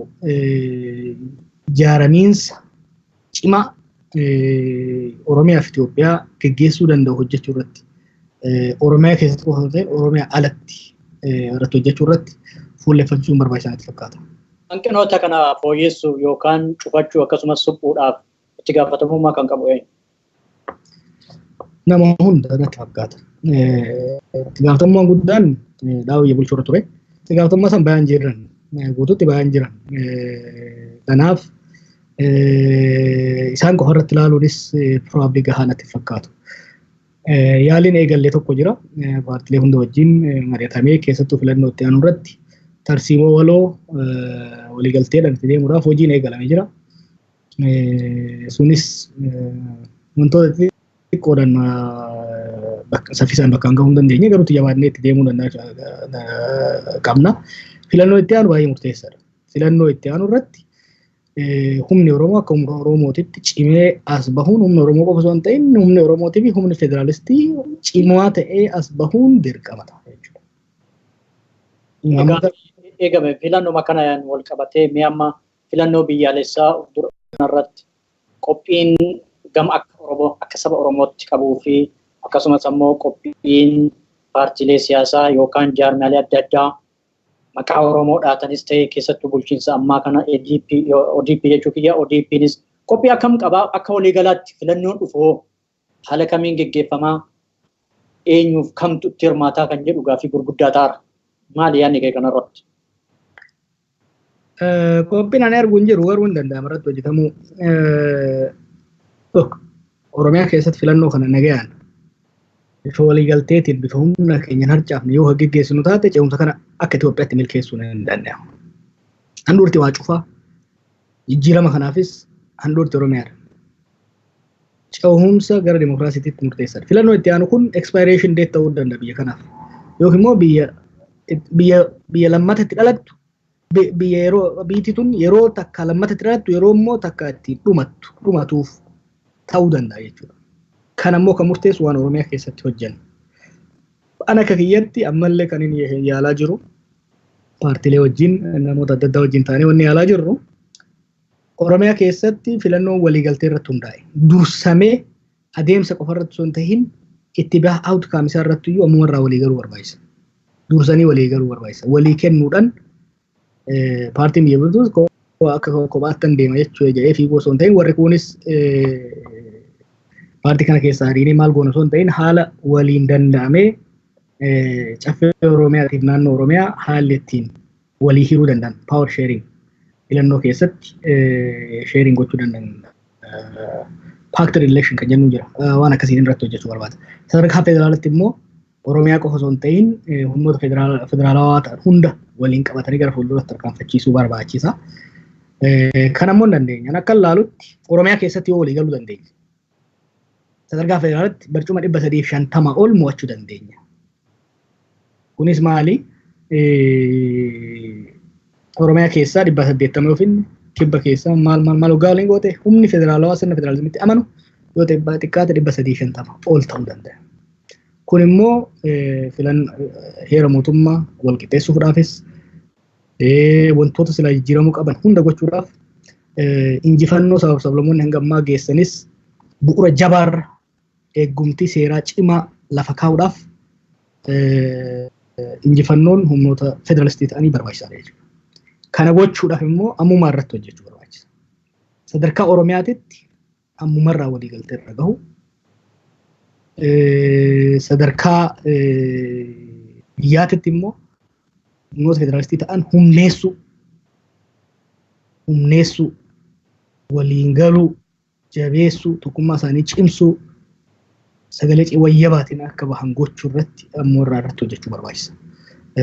jaaramiinsa cimaa Oromiyaa fi Itoophiyaa geggeessuu danda'u hojjechuu irratti, Oromiyaa keessatti qofa osoo ta'in Oromiyaa alatti irratti hojjechuu irratti fuulleffachuun barbaachisaa natti fakkaata. Hanqinoota kana fooyyessuuf yookaan cufachuu akkasumas suphuudhaaf itti gaafatamummaa kan qabu eenyu? Nama hunda natti fakkaata. Itti gaafatamummaan guddaan dhaaba biyya bulchuu irra ture. Itti gaafatamummaa san bayaan jiran, guutuutti bayaan jiran. Kanaaf isaan qofa irratti ilaaluunis probably gahaa natti fakkaatu. Yaaliin eegallee tokko jira. Paartilee hunda wajjin mari'atamee, keessattuu filannoo itti aanu irratti tarsiimoo waloo waliigalteedhaan itti deemuudhaaf hojiin eegalamee jira. Sunis wantoota xixiqqoodhaan saffisaan bakkaan gahuu hin dandeenye, garuu jabaannee itti deemuu qabna. Filannoo itti aanu baay'ee murteessaadha. Filannoo itti aanu irratti humni Oromoo akka humna Oromootitti cimee as bahuun, humna Oromoo qofa osoo hin ta'in humni Oromootii fi humni federaalistii cimaa ta'ee as bahuun dirqama ta'a jechuudha. Egaa eegame filannoo kanaan wal qabatee, mee amma filannoo biyyaalessaa dura irratti qophiin gama akka Oromoo, akka saba Oromootti qabuu fi akkasumas ammoo qophiin paartiilee siyaasaa yookaan jaarmiyaalee adda addaa maqaa Oromoo dhaatanis ta'e, keessattuu bulchiinsa ammaa kana ADP, ODP jechuu kiyya, ODPnis qophii akkam qabaa? Akka waliigalaatti filannoon dhufu haala kamiin geggeeffamaa, eenyuuf kamtu itti hirmaataa kan jedhu gaaffii gurguddaa ta'ara. Maali yaadni kee kanarratti? Qophiin ani arguu hin jiru, garuu hin danda'ama irratti hojjetamuu. Oromiyaa keessatti filannoo kana nagayaan, bifa waliigalteetiin, bifa humna keenyan harcaafne yoo geggeessinu taate, ce'umsa kana akka Itoophiyaatti milkeessuu hin danda'amu. Handhuurti waa cufaa, jijjiirama kanaafis handhuurti Oromiyaadha. Ce'umsa gara dimokiraasiitti murteessaadha. Filannoo itti aanu kun expiration date ta'uu danda'a biyya kanaaf. Yookiin immoo biyya lammata itti dhalattu, biyya yeroo biyyi tun yeroo takka lammata itti dhalattu, yeroo immoo takka itti dhumattu dhumatuuf ta'uu danda'a jechuudha. Kan ammoo kan murteessu waan Oromiyaa keessatti hojjennu. Ana akka kiyyatti ammallee kan inni yaalaa jiru, paartiilee wajjin, namoota adda addaa wajjin taanee wanni yaalaa jirru, Oromiyaa keessatti filannoon waliigaltee irratti hundaa'e dursamee adeemsa qofa irratti osoo hin tahin itti baha outcome isaa irratti iyyuu ammuma irraa walii galuu barbaachisa. Dursanii walii galuu barbaachisa. Walii kennuudhaan paartiin biyya bultus Akka kophaattan deema jechuu jedhee fiiguu osoo hin ta'in, warri kunis paartii kana keessaa hariinee maal goona osoo hin ta'in, haala waliin danda'amee Caffee Oromiyaatiif naannoo Oromiyaa haalli ittiin walii hiruu danda'an, power sharing, filannoo keessatti sharing gochuu danda'an, pacted election kan jennu jira, waan akkasiin irratti hojjechuu barbaada. Sadarkaa federaalaatti immoo Oromiyaa qofa osoo hin ta'in humnoota federaalawaa ta'an hunda waliin qabatanii gara fuulduratti tarkaanfachiisuu barbaachisa. Kan ammoo hin dandeenya. Akka ilaalutti Oromiyaa keessatti yoo walii galuu dandeenya, sadarkaa federaalaatti barcuma 350 ol mo'achuu dandeenya. Kunis maali? Oromiyaa keessaa 880 yoo finne, kibba keessaa maal maal maal hoggaa waliin goote, humni federaalawaa sirna federaalizimiitti amanu yoo ta'e xiqqaate 350 ol ta'uu danda'a. Kun immoo filan heera mootummaa wal qixxeessuudhaafis, wantoota silaa jijjiiramuu qaban hunda gochuudhaaf, injifannoo sabab sablammoonni hanga ammaa geessanis bu'uura jabaarra eeggumtii seeraa cimaa lafa kaa'uudhaaf injifannoon humnoota federaalistii ta'anii barbaachisaadha jechuudha. Kana gochuudhaaf immoo ammumaa irratti hojjechuu barbaachisa. Sadarkaa Oromiyaatitti ammumarraa waliigaltee irra gahu. Sadarkaa biyyaatitti immoo humnoota federaalistii ta'an humneessuu, humneessuu, waliin galuu, jabeessuu, tokkummaa isaanii cimsuu, sagalee wayyabaatiin akka bahan gochuu irratti ammoo irratti hojjechuu barbaachisa.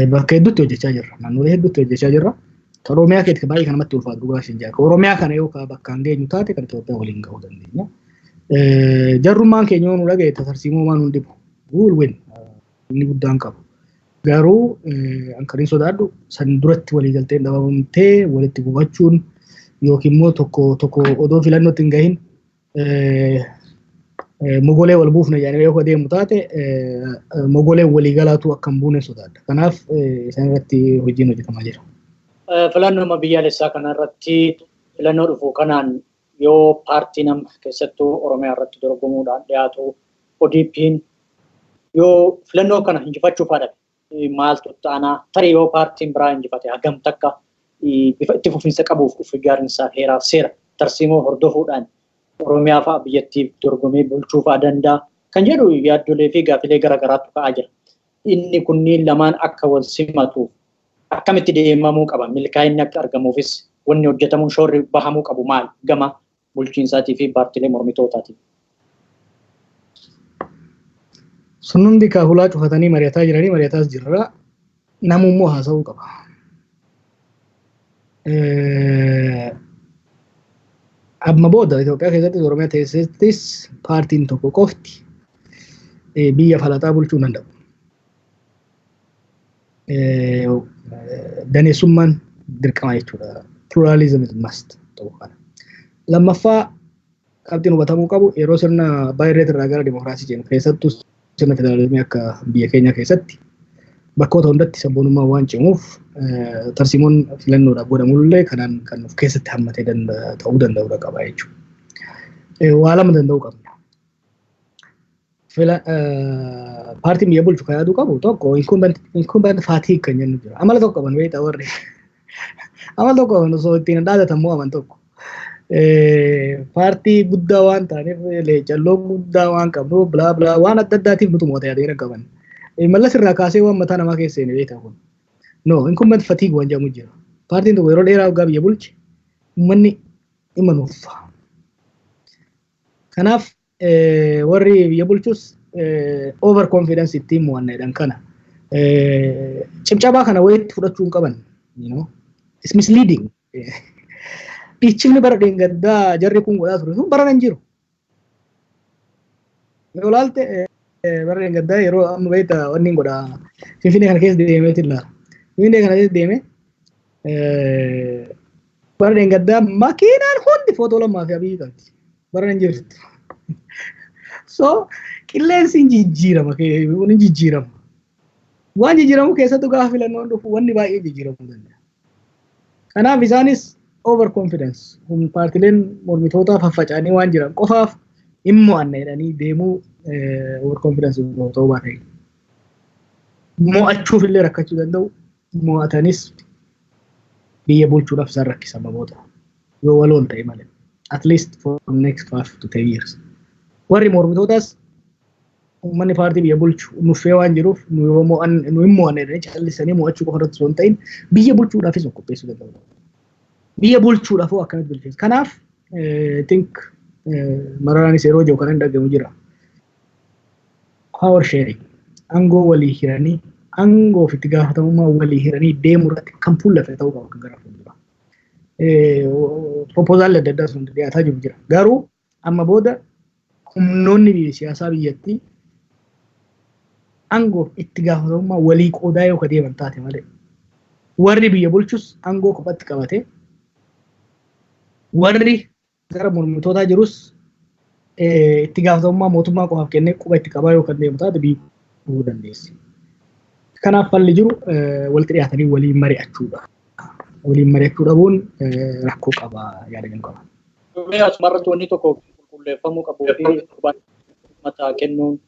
Bakka hedduutti hojjechaa jirra. Naannolee hedduutti hojjechaa jirra. Kan Oromiyaa keessatti baay'ee kan namatti ulfaatu dhugaa isheen jira. Oromiyaa kana yoo bakka hin geenyu taate, kan Itoophiyaa waliin gahuu dandeenya. Jarrummaan keenya yoo nu dhagaye tarsiimoo waan hundi we will win. Inni guddaan qabu. Garuu an kan hin sodaadhu san duratti walii galteen dhabamtee walitti gubachuun yookiin immoo tokko tokko odoo filannootti hin gahin mogolee wal buufna jedhamee yoo adeemu taate, mogolee waliigalaatu akka hin buune sodaadha. Kanaaf isaan irratti hojiin hojjetamaa jira. Filannoo biyyaalessaa kanarratti, filannoo dhufu kanaan, yoo paartiin amma keessattuu Oromiyaa irratti dorgomuudhaan dhiyaatu ODP'n yoo filannoo kana injifachuuf haadhabe maaltu ta'anaa? Tarii yoo paartiin biraa injifate hagam takka bifa itti fufiinsa qabuuf of ijaarinsaa heeraaf seera tarsiimoo hordofuudhaan Oromiyaa fa'a biyyattiif dorgomee bulchuu fa'a danda'a kan jedhu yaaddolee fi gaafilee garaagaraatu ka'aa jira. Inni kunniin lamaan akka wal simatuuf akkamitti deemamuu qaba? Milkaa'inni akka argamuufis wanni hojjetamuun shoorri bahamuu qabu maal gama bulchiinsaatii fi paartiilee mormitootaatiin? Sun hundi ka hulaa cufatanii mari'ataa jiranii, mari'ataas jirra. Namummoo haasa'uu qaba. Amma booda Itoophiyaa keessattis Oromiyaa keessattis paartiin tokko qofti biyya falaxaa bulchuu hin danda'u. Daneessummaan dirqama jechuudha. Pluralism is must ta'uu kana. Lammaffaa, qabxiin hubatamuu qabu, yeroo sirna abbaa irree irraa gara dimokiraasii jennu, keessattuu sirna federaalizimii akka biyya keenya keessatti bakkoota hundatti sabboonummaan waan cimuuf, tarsiimoon filannoodhaaf godhamullee kanaan kan of keessatti hammatee ta'uu danda'udha qaba jechuudha. Waa lama danda'uu qabna. Paartiin biyya bulchu kan yaaduu qabu tokko incumbent fatigue kan jennu jira. Amala tokko qaban beektaa warri. Amala tokko qaban, osoo ittiin dhaadatan mo'aman tokko. Paartii guddaa waan ta'aniif, leecalloo guddaa waan qabnuuf, bilaa bilaa waan adda addaatiif nutu mo'ata yaadee qaban. Mallas irraa kaasee waan mataa namaa keessa seene beektaa kun. No, incumbent fatigue waan jedhamu jira. Paartiin tokko yeroo dheeraa waggaa biyya bulche uummanni dhimma nuuffa. Kanaaf warri biyya bulchus over confidence ittiin mo'anna jedhan kana. Cimcabaa kana wayitti fudhachuu hin qaban. It's misleading. Dhiichifni bara dheengaddaa jarri kun godhaa ture sun bara nan jiru. Yoo ilaalte bara dheengaddaa yeroo amma beektaa wanni hin godhaa Finfinnee kana keessa deemeetu ilaala. Finfinnee kana keessa deemee bara dheengaddaa makiinaan hundi footoo Lammaa fi Abiyyi qabdi. Bara nan jirtu. So qilleensi hin jijjiirama, hin jijjiirama. Waan jijjiiramu keessattuu gaafa filannoon dhufu wanni baay'ee jijjiiramuu danda'a. Kanaaf isaanis over confidence paartileen mormitootaa faffaca'anii waan jiran qofaaf hin mo'anna jedhanii deemuu over confidence ta'uu baate. Mo'achuuf illee rakkachuu danda'u. Mo'atanis Biyya bulchuudhaaf isaan rakkisa baboota. Yoo waloon ta'e malee. At least for the next 5 to 10 years. Warri mormitootaas uummanni paartii biyya bulchu nuffee waan jiruuf, nu hin mo'anne jedhanii callisanii mo'achuu qofa irratti osoo hin ta'in, biyya bulchuudhaafis of qopheessuu danda'u. Biyya bulchuudhaaf hoo akkamitti bulcheessa? Kanaaf I think Mararaanis yeroo jiru kan hin dhagamu jira. Power sharing, aangoo walii hiranii, aangoo fi itti gaafatamummaa walii hiranii deemuu irratti kan fuulleffate ta'uu qaba kan gara fuulduraa. Proposalli adda addaa sun dhiyaataa jiru jira. Garuu amma booda humnoonni biyya siyaasaa biyyattii aangoo fi itti gaafatamummaa walii qoodaa yoo ka deeman taate malee, warri biyya bulchus aangoo kophatti qabatee, warri gara mormitootaa jirus itti gaafatamummaa mootummaa qofaaf kennee quba itti qabaa yoo kan deemu taate, biyyi bu'uu dandeessi. Kanaaf falli jiru walitti dhiyaatanii waliin mari'achuudha. Waliin mari'achuu dhabuun rakkoo qaba yaada jedhu qaba. Mee asumarratti wanni tokko qulqulleeffamuu qabuu fi mataa kennuun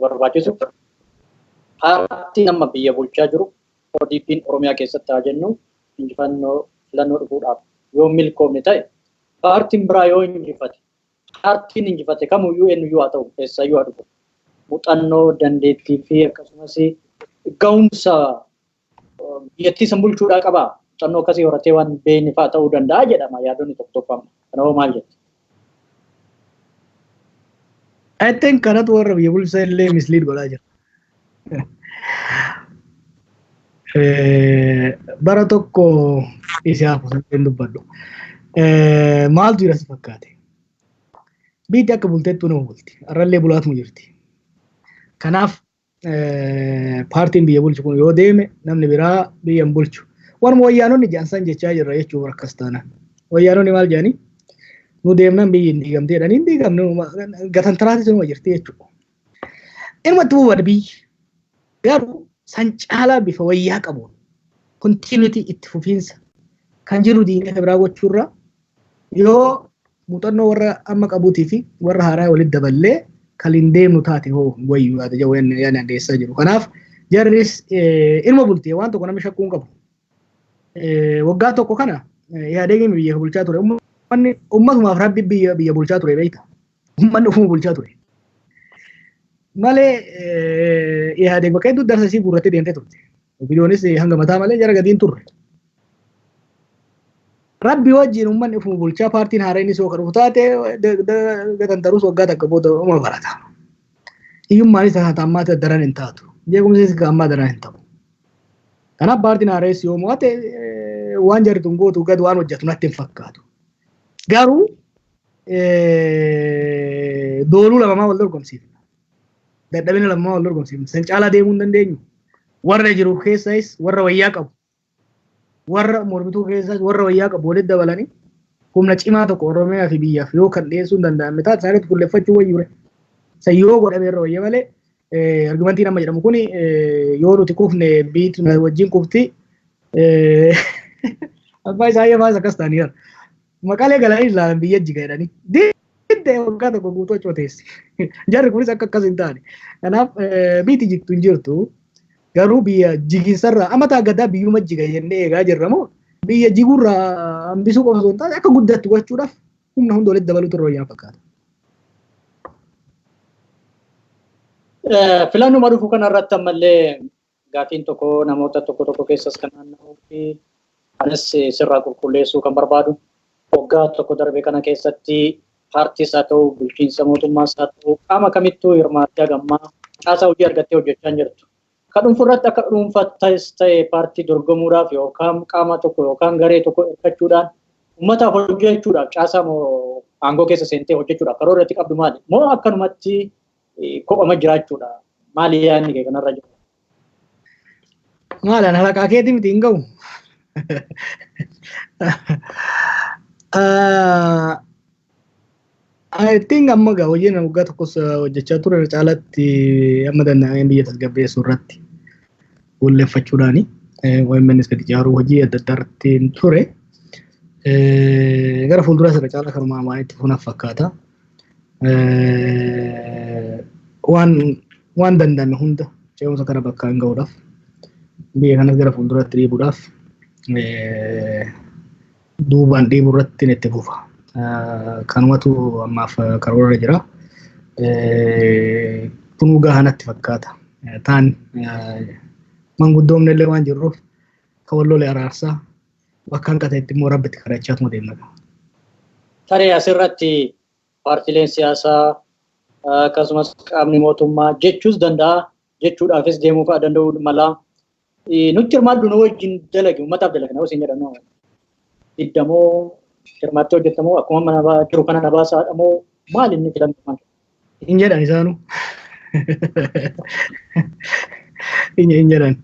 barbaachisu, paartiin amma biyya bulchaa jiru ODP'n Oromiyaa keessatti haa jennu, injifannoo filannoo dhufuudhaaf yoo milkoomne ta'e, paartiin biraa yoo injifate, paartiin injifate kamuyyuu eenyuyyuu haa ta'u, eessayyuu haa dhufu, muuxannoo, dandeettii fi akkasumas ga'umsa biyyattii san bulchuudhaa qabaa, muuxannoo akkasii horatee waan beekne fa'aa ta'uu danda'a jedhama yaadonni tokko tokko amma. Kana hoo maal jettu? I think kanatu warra biyya bulchaa illee mislead godhaa jira. Bara tokko isaaf osoo dubbadhu. Maaltu jira si fakkaate? Biyyi akka bulteettuu nama bulti. Har'allee bulaatuma jirti. Kanaaf paartiin biyya bulchu kun yoo deeme, namni biraa biyya hin bulchu. Warma wayyaanonni jedhan san jechaa jirra jechuun akkas taana. Wayyaanonni maal jedhanii? Nu deemnaan biyyi hin diigamte jedhanii, hin diigamne, gatantaraatis numa jirti jechuudha. Inuma itti buufata biyyi. Garuu san caalaa bifa wayyaa qabuun continuity, itti fufiinsa kan jiru diinee biraa gochuurra, yoo muuxannoo warra amma qabuutii fi warra haaraa walitti daballee kan hin deemnu taate hoo wayyuu yaada jedhu yaada dhiyeessaa jiru. Kanaaf jarris ilma bultee waan tokko namni shakkuu hin qabu. Waggaa tokko kana yaadeen biyya bulchaa ture. Uummanni uummatumaaf rabbi biyya bulchaa ture beekta. Uummanni ofuma bulchaa ture. Malee yaadeen bakka hedduu darsa isii guurrattee deemtee turte. Biliyoonis hanga mataa malee jara gadiin turre. Rabbi wajjin uummanni ofuma bulchaa, paartiin haaraan yoo kan dhufu taate gatantarus waggaa takka booda uma barata. Hiyyummaanis ammaa daran hin taatu. Jeequmsis ammaa daran hin ta'u. Kanaaf paartiin haareessi yoo mo'ate waan jarri tun gootu gad waan hojjetu natti hin fakkaatu. Garuu dooluu lamamaa wal dorgomsiifna. Dadhabina lamamaa wal dorgomsiifna. San caalaa deemuu hin dandeenyu. Warra jiru keessas warra wayyaa qabu. Warra mormituu keessas warra wayyaa qabu walitti dabalanii humna cimaa tokko Oromiyaa fi biyyaaf yoo kan dhiyeessuu hin danda'amne taate, isaanitti fuulleffachuu wayyuure. San yoo godhame irra wayya malee, argumentiin amma jedhamu kun yoo nuti kufne biyyi wajjin kufti, abbaa isaa yemaas akkas ta'aniira. Maqaalee galanii ilaalan biyya jiga jedhanii. Diddee waggaa tokko guutuu achuma teessi. Jarri kunis akka akkas hin taane. Kanaaf biyyi jigtu hin jirtu. Garuu biyya jiginsarraa amma gadaa biyyuma jiga jennee eegaa jirra moo, biyya jigurraa hambisuu qofa osoo hin taane akka guddattu gochuudhaaf humna hunda walitti dabaluutu irra wayyaa fakkaata. Filannuma dhufu kanarratti ammallee gaafiin tokko namoota tokko tokko keessas kan naanna'uu fi anis sirraa qulqulleessuu kan barbaadu, waggaa tokko darbe kana keessatti paartiis haa ta'u, bulchiinsa mootummaas haa ta'u, qaama kamittuu hirmaattee hagammaa caasaa hojii argattee hojjechaa hin jirtu. Kan dhuunfa irratti akka dhuunfattis ta'e paartii dorgomuudhaaf yookaan qaama tokko yookaan garee tokko hirkachuudhaan uummataaf hojjechuudhaaf, caasaa aangoo keessa seentee hojjechuudhaaf karoora irratti qabdu maali? Moo akkanumatti kophama jiraachuudha? Maali yaadni kee kanarra jiru? Maalaan halaqaa keetii miti hin ga'u. I think amma gaa hojiin waggaa tokkos hojjechaa ture irra caalatti amma danda'ameen biyya tasgabbeessuu irratti fuulleffachuudhaani OMNs gadi ijaaruu, hojii adda addaa irratti ture. Gara fuulduraas irra caalaa kanuma waan itti funaaf fakkaata. Waan danda'ame hunda ce'umsa kana bakka hin ga'uudhaaf, biyya kanas gara fuulduraatti dhiibuudhaaf Duubaan dhiibuu irratti itti fufa. Kanumatu ammaaf karoora jira. Kunuu gahaa natti fakkaata. Taan manguddoomne illee waan jirruuf kan wal lole araarsaa bakka hanqateetti immoo rabbitti kadhachaatuma deemna. Tarii asirratti paartiileen siyaasaa akkasumas qaamni mootummaa jechuus danda'a jechuudhaafis deemuu fa'aa danda'uu mala. Nutti hirmaadhu nu wajjin dalagi uummataaf dalagna osoo hin jedhamu. Diddamoo hirmaattee hojjetamoo akkuma mana jiru kana na baasaadha moo maal inni filannu? Hin jedhan isaanuu. Hin jedhan.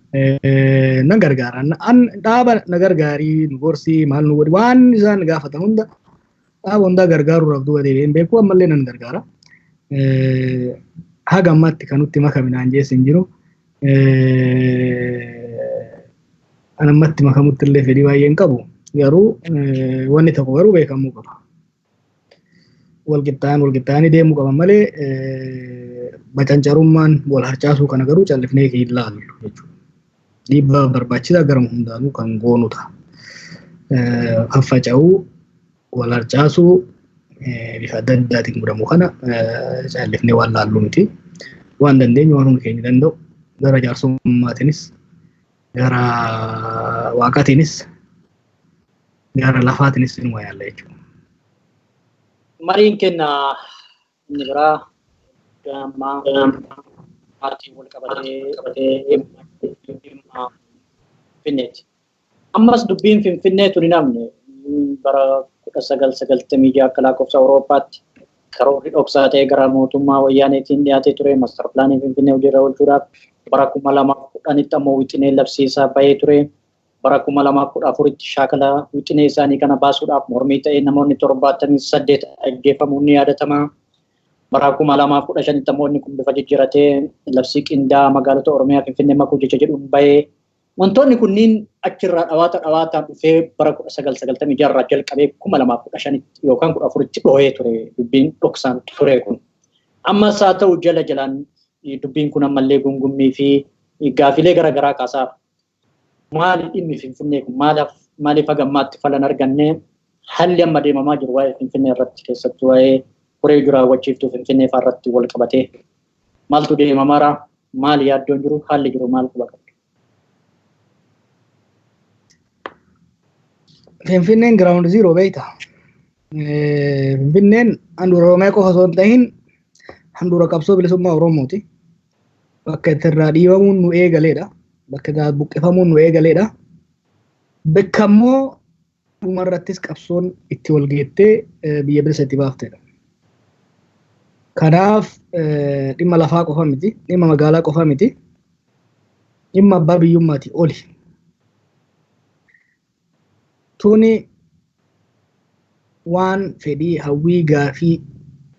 Nan gargaara. An dhaaba na gargaarii nu gorsii maal nu godhi waan isaan gaafatan hunda dhaaba hundaa gargaaruudhaaf duuba deebi'een beeku ammallee nan gargaara. Haga ammaatti kan nutti makame naan jeesse hin jiru. An ammatti makamutti illee fedhii baay'ee hin qabu. Garuu wanni tokko garuu beekamuu qaba. Wal qixxaa'anii deemuu qaban malee bacancarummaan wal harcaasuu kana garuu callifnee hin laallu jechuudha. Dhiibbaa barbaachisaa gara hundaanuu kan goonu ta'a. Faffaca'uu, wal harcaasuu bifa adda addaatiin godhamu kana callifnee waan laallu miti. Waan dandeenyu waan hundi keenya danda'u gara jaarsummaatiinis gara waaqaatiinis gara lafaatiinis inuma yaalla jechuudha. Mariin kenna inni biraa ammaa paartii wal qabatee dhimma Finfinneeti. Ammas dubbiin Finfinnee tun hin hafne bara 1996 akka lakkoofsa Awurooppaatti karoorri dhoksaa ta'e gara mootummaa wayyaaneetiin dhiyaatee ture maastar pilaanii Finfinnee hojiirra oolchuudhaaf bara 2010tti ammoo wixinee labsiisaa bahee ture. Bara 2014tti shaakala wixinee isaanii kana baasuudhaaf mormii ta'e namoonni 78 ajjeefamuun ni yaadatama. Bara 2015tti ammoo inni kun bifa jijjiiratee labsii qindaa'aa magaalota Oromiyaa Finfinnee makuu jecha jedhuun bahee wantoonni kunniin achirraa dhawaata dhawaataan dhufee bara 1996 irraa jalqabee 2015tti yookaan 14tti dhoohee ture dubbiin dhoksaan ture kun. Ammas haa ta'u jala jalaan dubbiin kun ammallee gungummii fi gaafilee garaagaraa kaasaa. Maali dhimmi Finfinnee kun maaliif haga ammaatti falan arganne haalli amma deemamaa jiru waa'ee Finfinnee irratti keessattuu waa'ee koree jiraawwachiiftuu Finfinnee fa'aa irratti wal qabatee maaltu deemamaara maali yaaddoon jiru haalli jiru maal quba qabdu? Finfinneen giraawundi ziiroo beekta. Finfinneen handhuura Oromiyaa qofa osoo hin ta'in handhuura qabsoo bilisummaa Oromooti. Bakka itti irraa dhiibamuun nu eegaleedha. Bakka irraa buqqifamuun nu eegaleedha. Bakka immoo dhumarrattis qabsoon itti wal geettee biyya bilisa itti baaftedha. Kanaaf dhimma lafaa qofa miti, dhimma magaalaa qofa miti, dhimma abbaa biyyummaati oli. Tuni waan fedhii hawwii gaafii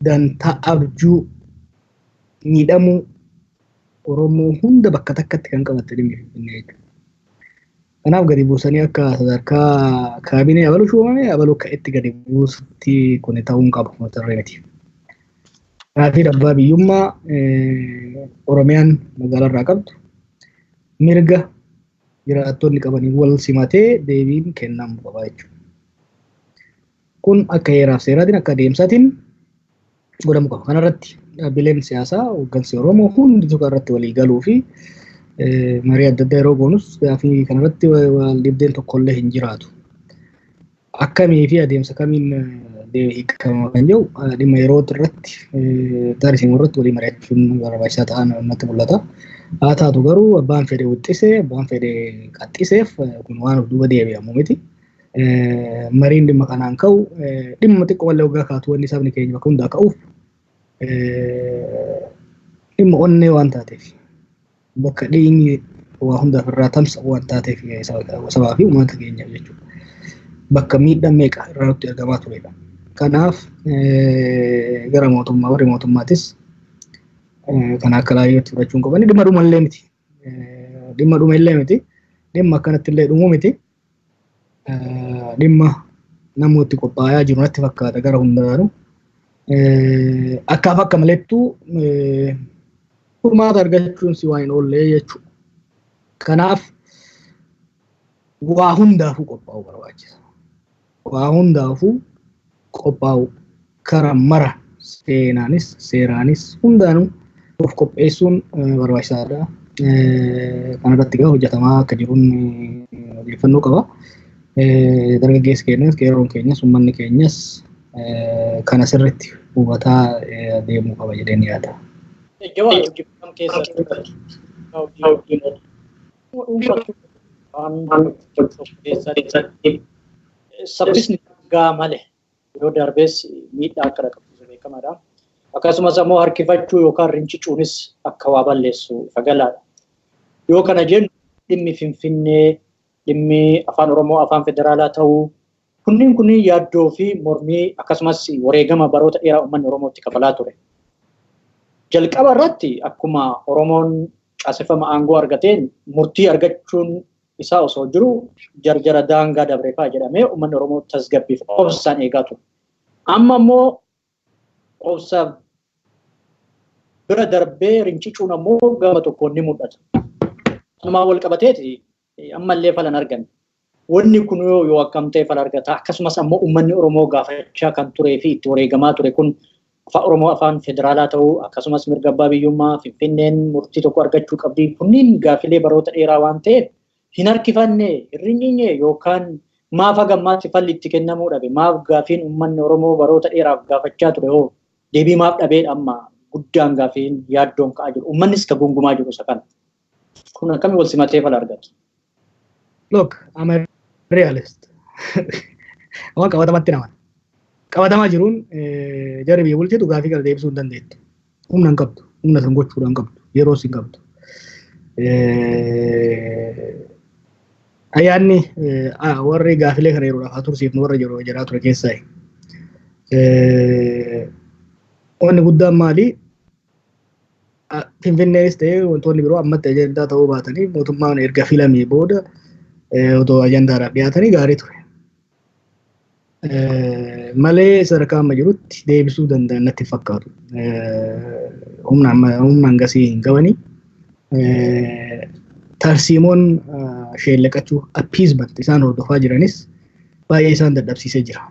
dantaa abjuu miidhamuu Oromoo hunda bakka takkatti kan qabatte dhimmi Finfinnee jechuudha. Kanaaf gadi buusanii akka sadarkaa kaabinee abaluu shuumame abaluu ka'etti gadi buusutti kun ta'uu hin qabu mata duree miti. Gaafiin abbaa biyyummaa Oromiyaan magaalaa irraa qabdu mirga jiraattonni qabanii wal simatee deebiin kennamuu qaba jechuudha. Kun akka heeraaf seeraatiin akka adeemsaatiin godhamuu qaba. Kanarratti dhaabbileen siyaasaa hooggansi Oromoo hundi tokko irratti walii galuu fi marii adda addaa yeroo goonus gaafii kanarratti wal dhibdeen tokkollee hin jiraatu. Akkamii fi adeemsa kamiin hiikama kan jedhu dhimma yeroo irratti taarisiin irratti walii mari'achuun barbaachisaa ta'an natti mul'ata. Haa taatu garuu abbaan fedhe wixxisee abbaan fedhe qaxxiseef kun waan of duuba deebi'amu miti. Mariin dhimma kanaan ka'u dhimma xiqqoo wallee waggaa kaatu wanni sabni keenya bakka hundaa ka'uuf dhimma onnee waan taateef bakka dhiigni waa hundaaf irraa tamsa'u waan taateef sabaa fi uummata keenyaaf jechuudha. Bakka miidhaan meeqa irraa nutti argamaa turedha. Kanaaf gara mootummaa warri mootummaatis kan akka laayyootti fudhachuun qaban dhimma dhuma illee miti. Dhimma dhuma illee miti. Dhimma akkanatti illee dhumuu miti. Dhimma namooti qophaa'aa jiru natti fakkaata gara hundaanuu. Akkaaf akka malettuu furmaata argachuun si waan hin oolle jechuudha. Kanaaf Waa hundaafuu qophaa'uu barbaachisa. Waa hundaafuu qophaa'u karaa mara seenaanis seeraanis hundaanuu of qopheessuun barbaachisaadha. Kanarratti egaa hojjetamaa akka jiruun odeeffannoo qaba. Dargaggeessi keenyas, qeerroon keenyas, uummanni keenyas kana sirriitti hubataa deemuu qaba jedheen yaada. Jawaan hojii kam keessatti hojii waan keessatti saffisni gaa malee yeroo darbees miidhaa akka dhaqqabsiisu beekamaadha. Akkasumas ammoo harkifachuu yookaan rincicuunis akka waa balleessu ifa galaadha. Yoo kana jennu dhimmi Finfinnee, dhimmi afaan Oromoo afaan federaalaa ta'uu kunniin kunniin yaaddoo fi mormii akkasumas wareegama baroota dheeraa uummanni Oromootti kafalaa ture. Jalqaba irratti akkuma Oromoon caaseffama aangoo argateen murtii argachuun isaa osoo jiru jarjara daangaa dabreefaa jedhamee uummanni Oromoo tasgabbiif obsaan eegaa ture. Amma immoo obsaaf bira darbee rincicuun ammoo gama tokkoon ni mul'ata. Kanumaan wal qabateeti ammallee falan arganne. Wanni kun yoo akkam ta'e fala argata. Akkasumas ammoo uummanni Oromoo gaafachaa kan turee fi itti wareegamaa ture kun afaan Oromoo afaan federaalaa ta'uu akkasumas mirga abbaa biyyummaa Finfinneen murtii tokko argachuu qabdi. Kunniin gaafilee baroota dheeraa waan ta'eef hin harkifanne, hin rinyinye yookaan maaf hagammaatti falli itti kennamuu dhabe, maaf gaafiin uummanni Oromoo baroota dheeraaf gaafachaa ture hoo deebii maaf dhabeedha amma guddaan gaafiin yaaddoon ka'aa jiru. Uummannis ka gungumaa jiru isa kana. Kun akkami wal simatee fala argatu? Look, I'm a realist. Waan qabatamatti nama. Qabatamaa jiruun jarri biyya bulchitu gaafii kana deebisuu hin dandeettu. Humna hin qabdu. Humna san gochuudha hin qabdu. Yeroos hin qabdu. Ayyaanni warri gaafilee kana yeroodhaaf haa tursiifnu warra jiru jedhaa ture keessaa. Wanni guddaan maali? Finfinneenis ta'ee wantoonni biroo ammatti ajandaa ta'uu baatanii mootummaan erga filamee booda otoo ajandaadhaaf dhiyaatanii gaarii ture. Malee sadarkaa amma jirutti deebisuu danda'an natti hin fakkaatu. Humna hangasii hin qabani. Tarsiimoon sheellaqachuu appeasement isaan hordofaa jiranis baay'ee isaan dadhabsiisee jira.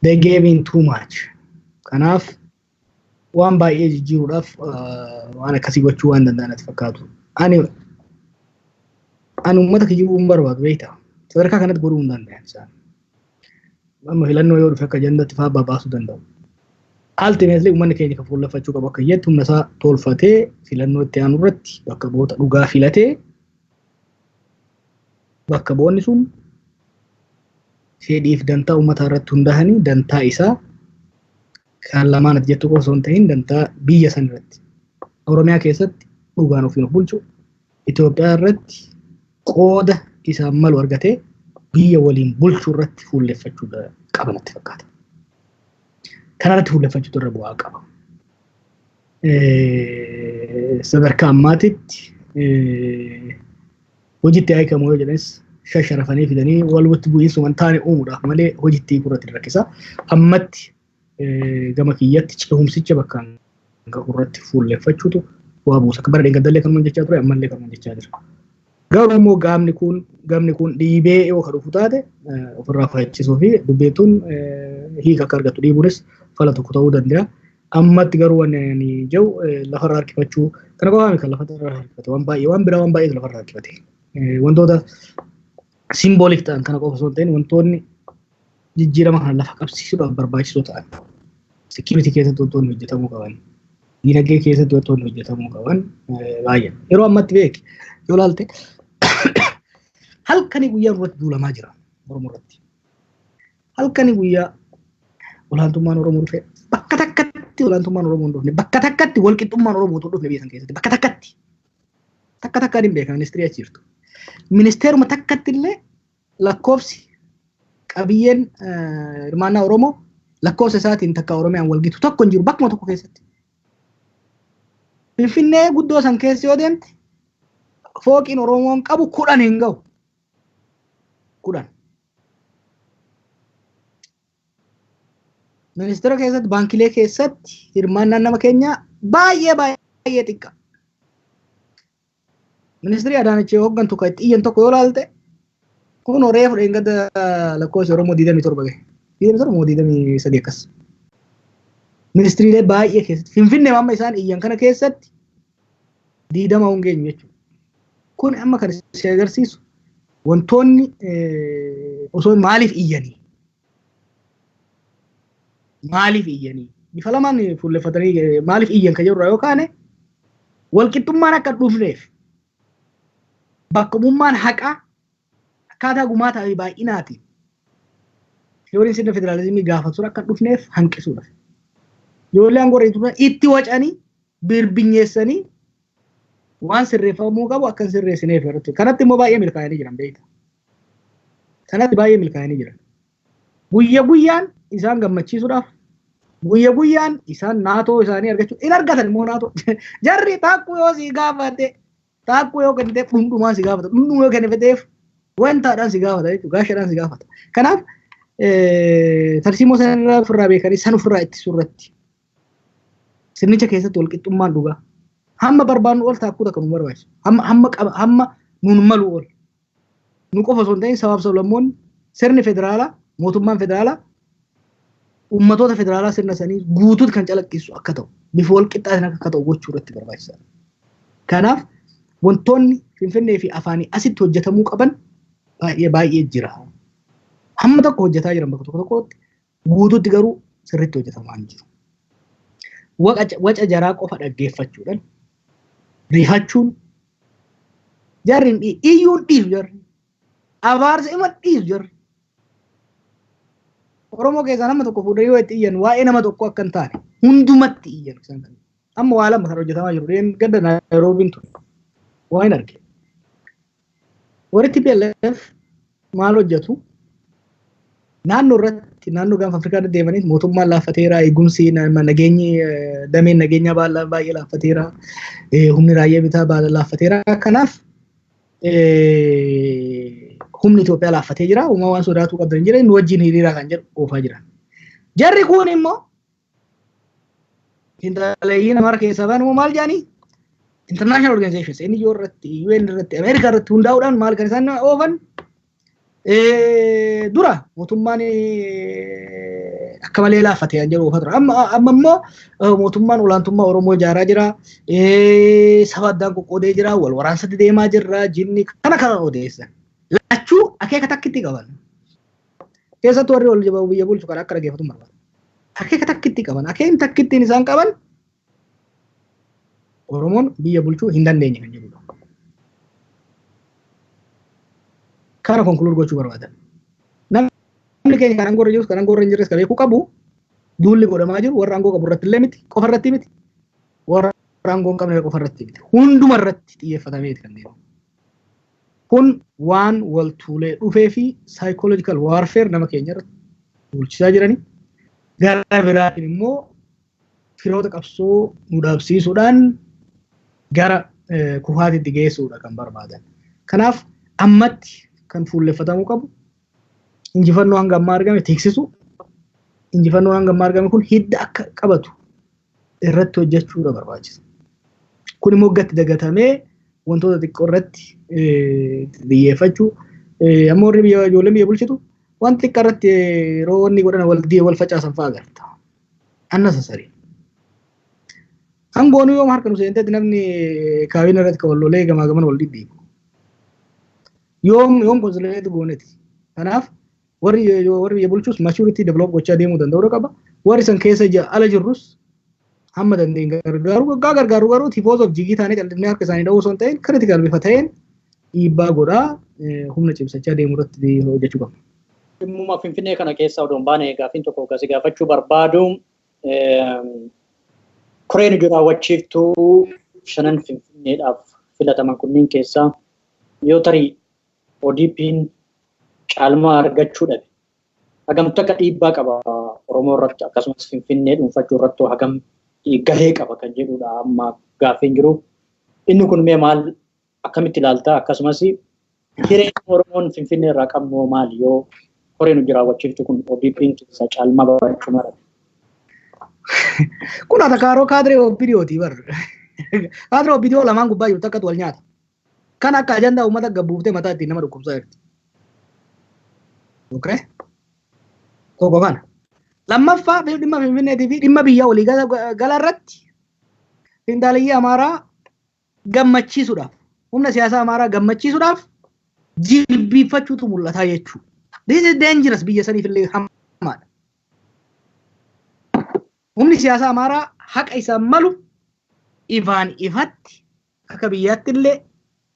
They gave in too much. Kanaaf waan baay'ee jijjiiruudhaaf waan akkasii gochuu waan danda'an natti fakkaatu. Ani uummata kijibuu hin barbaadu beektaa. Sadarkaa kanatti godhuu hin danda'an isaan. Amma filannoo yoo dhufe akka ajandaatti fa'aa babaasuu danda'u. Ultimately uummanni keenya kan fuulleffachuu qabu akka jettu humna isaa tolfatee filannoo itti aanu irratti bakka bu'oota dhugaa filatee bakka bu'oonni sun fedhiif dantaa uummataa irratti hundaa'anii dantaa isaa kan lamaan ati jettu qofa osoo hin ta'in dantaa biyya san irratti Oromiyaa keessatti dhugaan ofiin of bulchu Itoophiyaa irratti qooda isaan malu argatee biyya waliin bulchuu irratti fuulleffachuu qaba natti fakkaata. Kanarratti fuulleffachuutu irra bu'aa qaba. Sadarkaa ammaatitti hojiitti hiikamu yoo jedhanis shasharafanii fidanii walitti bu'iinsa waan taane uumuudhaaf malee hojiitti hiikuu irratti rakkisa. Ammatti gama kiyyatti cehumsicha bakkaan gahu irratti fuulleffachuutu bu'aa buusa. Akka bara dheengaddallee kanuma jechaa ture ammallee kanuma jechaa jira. Garuu immoo gamni kun dhiibee yoo ka dhufu taate ofirraa faccisuu fi dubbiin tun hiika akka argattu dhiibuunis fala tokko ta'uu danda'a. Ammatti garuu wanni ani jedhu lafarraa harkifachuu kana qofaa miti kan lafarraa harkifate waan baay'ee waan biraa waan baay'eetu lafarraa harkifate. Wantoota symbolic ta'an kana qofa osoo hin ta'in wantoonni jijjiirama kana lafa qabsiisuudhaaf barbaachisoo ta'an security keessatti wantoonni hojjetamuu qaban diinagdee keessatti wantoonni hojjetamuu qaban baay'ee. Yeroo ammatti beeki yoo ilaalte halkanii guyyaa irratti duulamaa jira Oromoo irratti. Halkanii guyyaa olaantummaan Oromoo dhufe bakka takkatti olaantummaan Oromoo hin dhufne bakka takkatti walqixxummaan Oromoo hin dhufne biyya san keessatti bakka takkatti. Takka takkaan hin beekan ministirii achi jirtu. Ministeeruma takkatti illee lakkoofsi qabiyyeen hirmaannaa Oromoo lakkoofsa isaatiin takka Oromiyaan walgitu tokko hin jiru bakkuma tokko keessatti. Finfinnee guddoo san keessa yoo deemte fooqiin Oromoon qabu 10 hin gahu. 10. Ministeera keessatti baankilee keessatti hirmaannaan nama keenyaa baay'ee baay'ee xiqqa. Ministirii Adaanachee hooggantu kan itti iyyan tokko yoo ilaalte, kun horee fudheen gada lakkoofsa Oromoo 27 gahe. 27 moo 23 akkas. Ministiriilee baay'ee keessatti Finfinnee amma isaan iyyan kana keessatti 20 hin geenyu jechuudha. Kun amma kan si agarsiisu wantoonni osoo maaliif iyyanii? Maaliif iyyanii? Bifa lamaan fuulleffatanii maaliif iyyan kan jedhurraa yoo kaane, walqixxummaan akka dhufneef, bakka bu'ummaan haqaa akkaataa gumaataa fi baay'inaatiin theoryn sirna federaalizimii gaafatu sun akka dhufneef hanqisuudha. Ijoollee aangoo irra itti wacanii birbinyeessanii waan sirreeffamuu qabu akka hin sirreessineef irratti. Kanatti immoo baay'ee milkaa'anii jiran beekta. Kanatti baay'ee milkaa'anii jiran. Guyya guyyaan isaan gammachiisuudhaaf, guyya guyyaan isaan naatoo isaanii argachuu in argatan immoo naatoo. Jarri taakkuu yoo si gaafate, taakkuu yoo kenniteef dhundhumaan si gaafata. Dhundhuma yoo kenniteef wantaadhaan si gaafata jechuudha. Gaashaadhaan si gaafata. Kanaaf tarsiimoo sanarraa ofirraa beekanii san ofirraa ittisuu irratti sirnicha keessatti walqixxummaan dhugaa. Hamma barbaannu ol taakkuu takka nu barbaachisu. Hamma hamma qaba hamma nuun malu ol. Nu qofa osoo hin ta'in sabaaf sablammoonni, sirni federaalaa, mootummaan federaalaa uummatoota federaalaa sirna sanii guutuutti kan calaqqisu akka ta'u, bifa wal qixxaatiin akka ta'u gochuu irratti barbaachisaadha. Kanaaf wantoonni Finfinnee fi afaanii asitti hojjetamuu qaban baay'ee baay'ee jira. Hamma tokko hojjetaa jiran bakka tokko tokkotti, guutuutti garuu sirriitti hojjetamaa hin jiru. Waca jaraa qofa dhaggeeffachuudhaan rifachuun, jarri iyyuun dhiisu, jarri abaarsa ima dhiisu jarri. Oromoo keessaa nama tokko fuudhanii yoo itti iyyan waa'ee nama tokko akka hin taane hundumatti iyyan isaan kana. Amma waa lama kan hojjetamaa jiru. Gadda Naayiroobiin ture. Waa hin arge. Warri TPLF maal hojjetu? Naannoo irratti, naannoo gaanfa Afrikaa deemanii mootummaan laaffateera, eegumsi nageenyi, dameen nageenyaa baay'ee laaffateera, humni raayyaa bitaa baay'ee laaffateera. Kanaaf humni Itoophiyaa laaffatee jira. Uumaa waan sodaatuu qabdan hin jiran, nu wajjin hiriiraa kan jedhu oofaa jiran. Jarri kun immoo hintaaleeyyii namarra keessaa ba'an immoo maal jedhanii? International organizations, NGO irratti, UN irratti, Ameerikaa irratti hundaa'uudhaan maal kan isaan oofan? Dura mootummaan akka malee laaffate kan jedhu oofaa ture. Amma immoo mootummaan olaantummaa Oromoo ijaaraa jira. Saba addaan qoqqoodee jira. Wal waraansatti deemaa jirra. Jinni kana kana odeessan. Lachuu akeeka takkitti qaban. Keessattuu warri wal biyya bulchu kan akka dhaggeeffatu barbaada. Akeeka takkitti qaban. Akeekni takkittiin isaan qaban Oromoon biyya bulchuu hin dandeenye kan jedhudha. Kana conclude gochuu barbaadan. Namni keenya kan aangoo irra jirus kan aangoo irra hin jirres kan beekuu qabu, duulli godhamaa jiru warra aangoo qabu irratti illee miti, qofa irratti miti, warra aangoo hin qabne qofa irratti miti, hunduma irratti xiyyeeffatameeti kan deemu. Kun waan wal tuulee dhufee fi psychological warfare nama keenya irratti bulchisaa jirani. Gara biraatiin immoo firoota qabsoo nu dhabsiisuudhaan gara kufaatiitti geessuudha kan barbaadan. Kanaaf ammatti kan fuulleffatamuu qabu injifannoo hanga ammaa argame tiksisu, injifannoo hanga ammaa argame kun hidda akka qabatu irratti hojjechuudha barbaachisa. Kun immoo gatti dagatamee wantoota xiqqoo irratti xiyyeeffachuu. Amma warri biyya, ijoolleen biyya bulchitu wanti xiqqaa irratti yeroo wanni godhan wal facaasan fa'aa agarta. Unnecessary. Aangoon yoom harka nu seentetti namni kaabina irratti kan wal lolee gamaa gaman wal dhidhiibu? Yoom consolidate gooneti? Kanaaf warri biyya bulchus maturity develop gochaa deemuu danda'uu qaba. Warri san keessa ala jirrus hamma dandeenye gargaaru waggaa gargaaru, garuu tifoos of jigii taanee callisnee harka isaanii dha'uu osoo hin ta'in, critical bifa ta'een dhiibbaa godhaa humna cimsachaa deemuu irratti hojjechuu qabna. Dhimmuma Finfinnee kana keessa odoo hin baane gaaffiin tokko kasi gaafachuu barbaadu, koreen hojii raawwachiiftuu shanan Finfinneedhaaf filataman kunniin keessaa yoo tarii ODP'n caalmaa argachuu dhabe hagam takka dhiibbaa qaba Oromoo irratti, akkasumas Finfinnee dhuunfachuu irratti hagam gahee qaba kan jedhudha amma gaaffiin jiru. Inni kun mee maal, akkamitti ilaalta? Akkasumas hireen Oromoon Finfinnee irraa qabnu maali yoo koreen hojii raawwachiiftu kun ODP'n keessaa caalmaa barachuu mara? Kun atakaaroo kaadiree OPDOti bar. Kaadiree OPDO lamaan gubbaa jiru takkatu wal nyaata. Kan akka ajandaa uummata gabbuuftee mataa ittiin nama dhukkubsaa jirti. Okay? Tokko kana. Lammaffaa, dhimma Finfinneetii fi dhimma biyya walii gala irratti finxaaleyyii Amaaraa gammachiisuudhaaf, humna siyaasaa Amaaraa gammachiisuudhaaf jilbiiffachuutu mul'ataa jechuudha. This is dangerous, biyya saniif illee hamaadha. Humni siyaasaa Amaaraa haqa isaan malu ifaan ifatti akka biyyaatti illee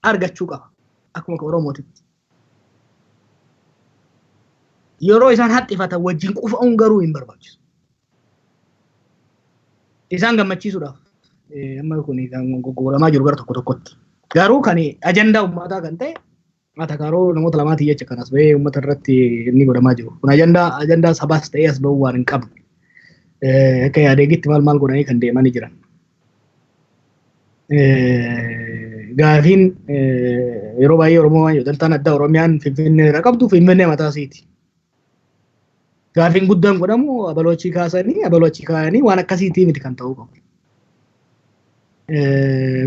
argachuu qaba. Akkuma Oromootitti. Yeroo isaan haxxifatan wajjin qufa'uun garuu hin barbaachisu. Isaan gammachiisuudhaaf amma kun kan goggoramaa jiru gara tokko tokkotti. Garuu kan ajandaa uummataa kan ta'e atakaaroo namoota lamaatii jecha kan as bahee uummata irratti inni godhamaa jiru. Kun ajandaa sabaas ta'ee as bahuu waan hin qabne. Akka yaadeegitti maal maal godhanii kan deemanii jiran. Gaafiin yeroo baay'ee Oromoo waan daltaan addaa Oromiyaan Finfinnee irra qabdu Finfinnee mataa isiiti. Gaafiin guddaan godhamu abaloo achii kaasanii abaloo achii kaayanii waan akkasiitii miti kan ta'uu qabu.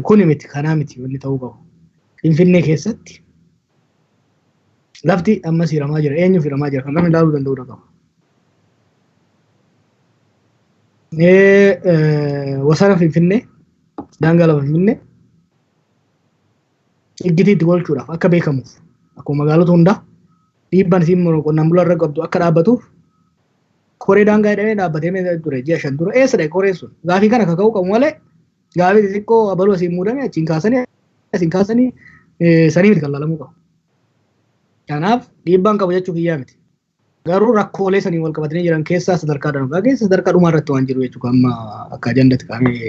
Kuni miti, kanaa miti wanni ta'uu qabu. Finfinnee keessatti lafti ammas hiramaa jira. Eenyuuf hiramaa jira? Kan namni ilaaluu danda'uu qaba. Wasana Finfinnee, daangaa lafa Finfinnee iggitii itti golchuudhaaf akka beekamuuf, akkuma magaalota hundaa dhiibbaan isiin qonnaan bulaa irra qabdu akka dhaabbatuuf koree daangaa jedhamee dhaabbatee ture ji'a 5 dura. Eessa dhaqe koreen sun? Gaafii kana kaka'uu qabu malee gaafii xixiqqoo abaluu asiin muudame achiin kaasanii sanii miti kan laalamuu qabu. Kanaaf dhiibbaan qabu jechuu kiyyaa miti. Garuu rakkoolee sanii wal qabatanii jiran keessaa sadarkaa darbaa keessa sadarkaa dhumaa irratti waan jiru jechuudha amma akka ajandaatti kaa'amee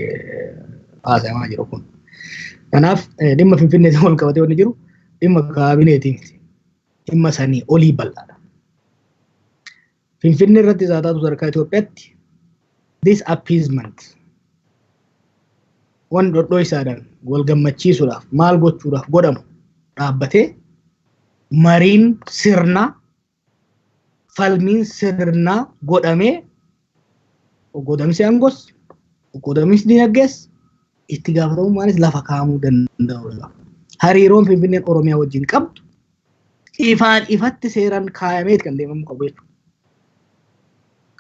haasayamaa jiru kun. Kanaaf dhimma Finfinneetiin wal qabatee wanni jiru dhimma kaabineetii miti. Dhimma sanii olii bal'aadha. Finfinnee irratti isaa taatu sadarkaa Itoophiyaatti this appeasement waan dhodhoo wal gammachiisuudhaaf maal gochuudhaaf godhamu dhaabbatee mariin sirnaa, falmiin sirnaa godhamee qoqqoodamsi aangoos, qoqqoodamsi dinagdees, itti gaafatamummaanis lafa kaa'amuu danda'udha. Hariiroon Finfinneen Oromiyaa wajjin qabdu ifaan ifatti seeraan kaayamee kan deemamu qabu jechuudha.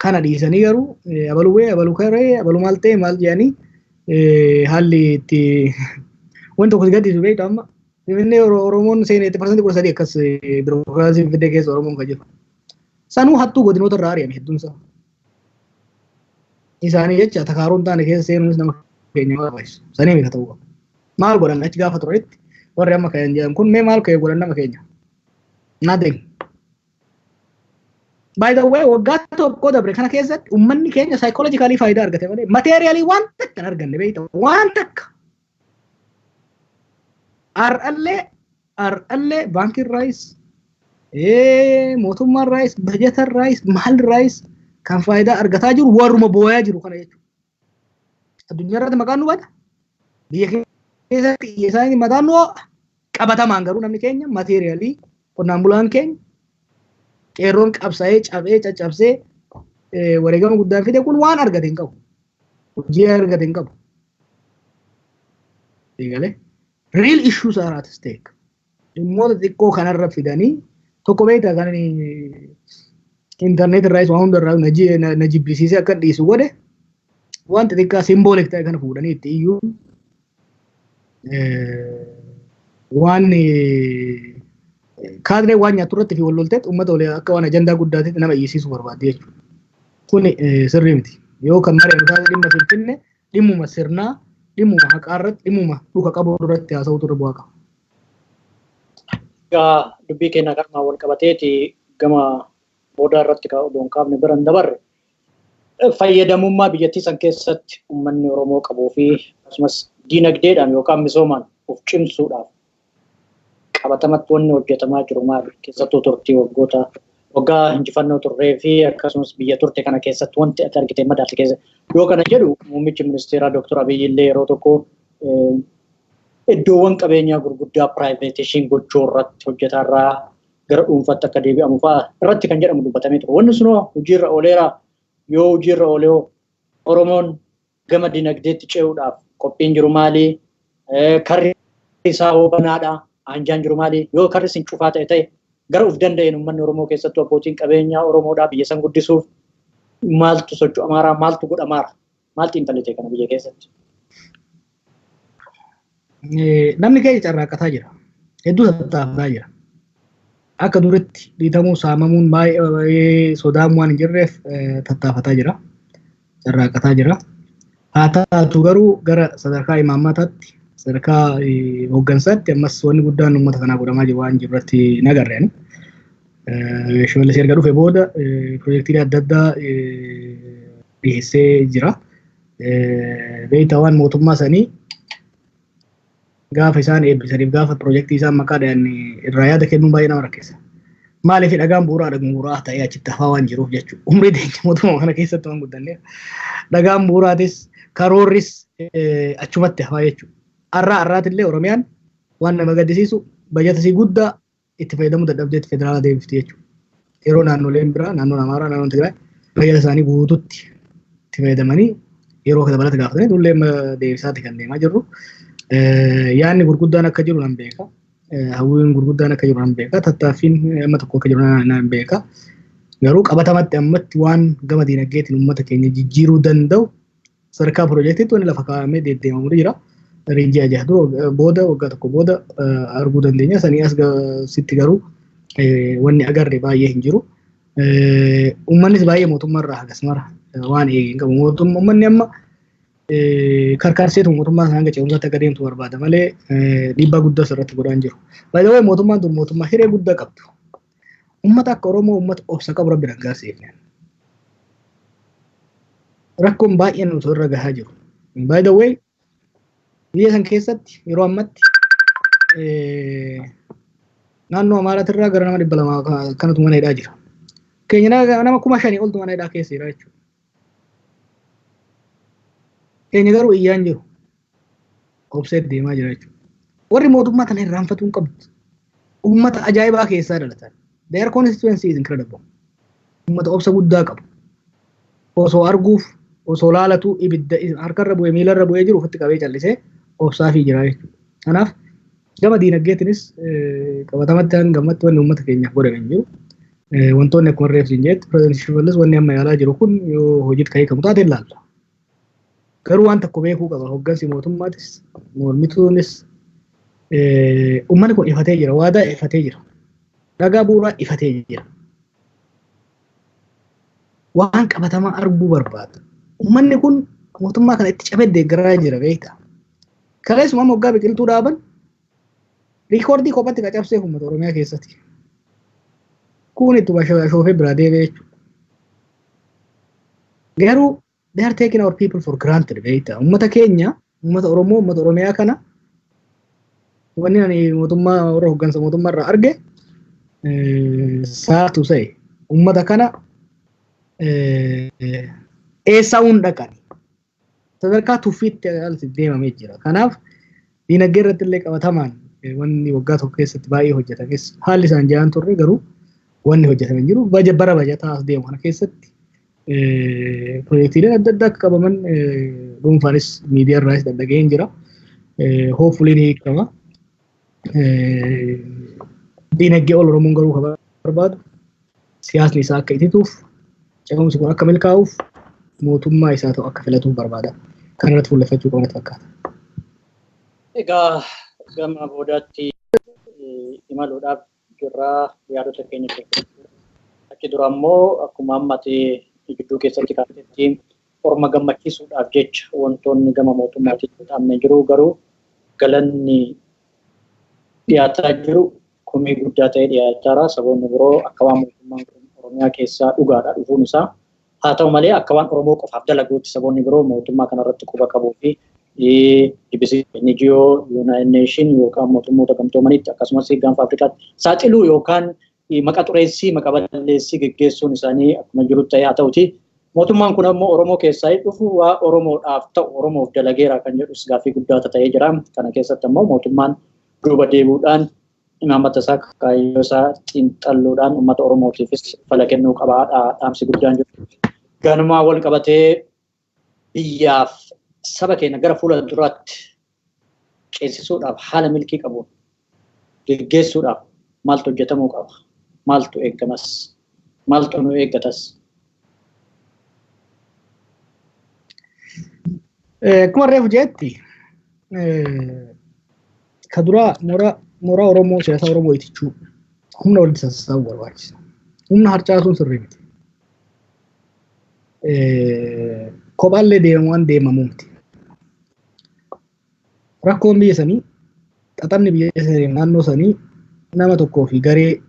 Kana dhiisanii garuu abaluu wee abaluu karee abaluu maal ta'e maal jedhanii haalli itti wanti tokko si gaddisiisu beektu amma Finfinnee Oromoon seeneetti 13% akkas biirokiraasii Finfinnee keessa Oromoon kan jiru. Sanuu hattuu godinoota irraa ari'ame hedduun isaa. Isaanii jecha takaaroon taane keessa seenuunis nama keenya barbaachisu. Sanii miti ta'uu qabu. Maal godhan achi gaafa turanitti warri amma kan jedhan kun? Mee maal ka'e godhan nama keenya? Nothing. By the way, waggaa tokko dabre kana keessatti uummanni keenya psychologically faayidaa argate malee materially waan takka hin arganne, beekta, waan takka. Har'allee baankiin raayis, mootummaan raayis, bajetan raayis, maal raayis kan faayidaa argataa jiru warruma booyaa jiru kana jechuudha. Addunyaa irratti maqaan nu bada. Biyya keessatti isaanii mataan nu ho'a. Qabatamaan garuu namni keenya materially, qonnaan bulaan keenya, qeerroon qabsaa'ee cabee caccabsee wareegama guddaan fide kun waan argate hin qabu. Hojii argate hin qabu. Eegalee real issues are at stake. Dhimmoota xiqqoo kanarra fidanii tokko beektaa kan intarneet irraa waan hunda irraa na jibbisiisee akka dhiisu godhe, waan xixiqqaa symbolic ta'e kana fuudhanii itti iyyuu waan kaadree waan nyaattu irratti fi wal lolteet uummata walii akka waan ajandaa guddaatitti nama iyyisiisuu barbaadde jechuudha. Kuni sirrii miti. Yoo kan mari'annu taate dhimma Finfinnee, dhimmuma sirnaa, dhimmuma haqaa irratti, dhimmuma dhuka qabu irratti haasa'utu irra bu'aa qaba. Egaa dubbii keenya kanaan wal qabateeti gama boodaa irratti odoon kaafne bira hin dabarre. Fayyadamummaa biyyattii san keessatti uummanni Oromoo qabuu fi akkasumas diinagdeedhaan yookaan misoomaan of cimsuudhaaf qabatamatti wanni hojjetamaa jiru maali? Keessattuu turtii waggoota waggaa injifannoo turree fi akkasumas biyya turte kana keessatti wanti ati argite madaalte keessa yoo kana jedhu, muummichi ministeeraa Dr. Abiyyi illee yeroo tokko iddoowwan qabeenyaa gurguddaa privatization gochuu irratti hojjetarraa gara dhuunfaatti akka deebi'amu fa'aa irratti kan jedhamu dubbatamee ture. Wanni sunoo hojiirra ooleera? Yoo hojiirra oolee, Oromoon gama dinagdeetti ce'uudhaaf qophiin jiru maali? Karri isaa hoo banaadha? Anjaan jiru maali? Yoo karri isin cufaa ta'e gara uf danda'een uummanni Oromoo keessattuu abbootiin qabeenyaa Oromoodhaa biyya san guddisuuf maaltu socho'amaaraa maaltu godhamaara? Maaltu intalite kana biyya keessatti? Namni keenya carraaqqataa jira. Hedduu tattaafataa jira. Akka duritti dhiitamuu saamamuun baay'ee sodaan waan hin jirreef tattaafataa jira. Carraaqqataa jira. Haa taatu garuu gara sadarkaa imaammataatti sadarkaa hooggansaatti ammas wanni guddaan uummata kanaa godhamaa jiru waan jiru irratti hin agarre. Shimallis erga dhufe booda piroojeektiilee adda addaa dhiyeessee jira. Beektaa waan mootummaa sanii gaafa isaan eebbisaniif gaafa piroojeektii isaan maqaa dhayan irraa yaada kennuun baay'ee nama rakkisa. Maaliif dhagaan bu'uuraa dhagaan bu'uuraa ta'ee achitti hafaa waan jiruuf jechuudha. Umrii teenya mootummaa kana keessatti waan guddanneef dhagaan bu'uuraatis karoorris achumatti hafaa jechuudha. Har'aa har'aatillee Oromiyaan waan nama gaddisiisu bajata isii guddaa itti fayyadamuu dadhabdeetti federaala deebifti jechuudha. Yeroo naannoleen biraa naannoon Amaaraa naannoon Tigraay bajata isaanii guututti itti fayyadamanii yeroo dabalata gaafatanii nullee deebisaatti kan deemaa jirru. Yaadni gurguddaan akka jiru nan beeka. Hawwiin gurguddaan akka jiru nan beeka. Tattaaffiin amma tokko akka jiru nan beeka. Garuu qabatamatti ammatti waan gama diinagdeetiin uummata keenya jijjiiruu danda'u sadarkaa piroojeektiitti wanni lafa kaa'amee deddeemamu jira. Riinjii ajaa dura booda waggaa tokko booda arguu dandeenya. Sanii as sitti garuu wanni agarre baay'ee hin jiru. Uummannis baay'ee mootummaarraa hagas mara waan eegee hin qabu. Uummanni amma karkaarseetu mootummaa sana hanga ce'umsaatti akka deemtu barbaada malee dhiibbaa guddaa irratti godhaa hin jiru. Baay'ee mootummaan tun mootummaa hiree guddaa qabdu. Uummata akka Oromoo uummata obsa qabu rabbi raggaasiifne. Rakkoon baay'een nuti irra gahaa jiru. By the way, biyya san keessatti yeroo ammatti naannoo Amaaraatirraa gara nama 200 kanatu mana hidhaa jira. Keenya nama 5,000 oltu mana hidhaa keessa jira jechuudha. Keenya garuu iyyaan jiru. Obsee deemaa jira jechuudha. Warri mootummaa kana irraanfatuu hin qabdu. Uummata ajaa'ibaa keessaa dhalatan. Their constituency is incredible. Uummata obsa guddaa qabu. Osoo arguuf, osoo laalatu ibidda harkarra bu'ee miilarra bu'ee jiru ofitti qabee callisee obsaafii jira jechuudha. Kanaaf gama diinagdeetinis qabatamatti hanga ammatti wanni uummata keenyaaf godhame hin jiru. Wantoonni akkuma reefsi hin jeetti pirezidaantii Shimallis wanni amma yaalaa jiru kun yoo hojiitti kan hiikamu taate ilaalla. Garuu waan tokko beekuu qaba hooggansi mootummaatis mormituunis uummanni kun ifatee jira waadaa ifatee jira. Dhagaa bu'uuraa ifatee jira. Waan qabatamaa arguu barbaada. Uummanni kun mootummaa kana itti cabee deeggaraa jira beektaa. Kaleessuma moggaa biqiltuu dhaaban riikoordii kophatti qacabsee uummata Oromiyaa keessatti. Kun ittuma shoofee biraa deebi'ee jechuudha. Garuu they are taking our people for granted beektaa. Uummata keenya, uummata Oromoo, uummata Oromiyaa kana wanni ani mootummaa warra hooggansa mootummaa irraa arge saatu ta'e uummata kana eessaa hun dhaqani. Sadarkaa tuffiitti deemamee jira. Kanaaf diinagdee irratti illee qabatamaan wanni waggaa tokko keessatti baay'ee hojjetames haalli isaan jiran turre garuu wanni hojjetame hin jiru. Bara bajataa as deemu kana keessatti piroojeektiileen adda addaa akka qabaman dhuunfaanis miidiyaa irraas dhaga'een jira. Hopefully ni hiikama. Diinagdee ol Oromoon garuu kan barbaadu siyaasni isaa akka itituuf ce'umsi kun akka milkaa'uuf mootummaa isaa ta'u akka filatuuf barbaada. Kana irratti fuulleffachuu qabna fakkaata. Egaa gama boodaatti imaluudhaaf jirraa yaadota keenya keessatti. Achi dura immoo akkuma ammati gidduu keessatti kaasetti orma gammachiisuudhaaf jecha wantoonni gama mootummaatiin ta'amne jiru garuu galanni dhiyaataa jiru komii guddaa ta'e dhiyaachaa jira. Saboonni biroo akka waan mootummaan kun Oromiyaa keessaa dhugaadha dhufuun isaa. Haa ta'u malee akka waan Oromoo qofaaf dalaguutti saboonni biroo mootummaa kanarratti quba qabuu fi BBC, NGO, United Nation yookaan mootummoota gamtoomaniitti akkasumas gaanfa Afrikaatti saaxiluu yookaan maqa xureessii maqa balleessii geggeessuun isaanii akkuma jiru ta'e haa ta'uti. Mootummaan kun ammoo Oromoo keessaa dhufu waa Oromoodhaaf ta'u Oromoof dalageera kan jedhus gaaffii guddaa ta'ee jira. Kana keessatti ammoo mootummaan duuba deebi'uudhaan imaammata isaa kaayyoo isaa xiinxalluudhaan uummata Oromootiifis fala kennuu qabaadha dhaamsi guddaan jiru. Ganumaa wal qabatee biyyaaf saba keenya gara fuula duraatti ceesisuudhaaf haala milkii qabuun geggeessuudhaaf maaltu hojjetamuu qaba? Maaltu eeggamas? Maaltu nu eeggatas? Akkuma reefu jeetti ka duraa mooraa Oromoo siyaasa Oromoo itichuu humna walitti sassaabuu barbaachisa. Humna harcaasuun sirrii miti. Kophaallee deemamu waan deemamuu miti. Rakkoon biyya sanii xaxamni biyya sanii naannoo sanii nama tokkoo fi garee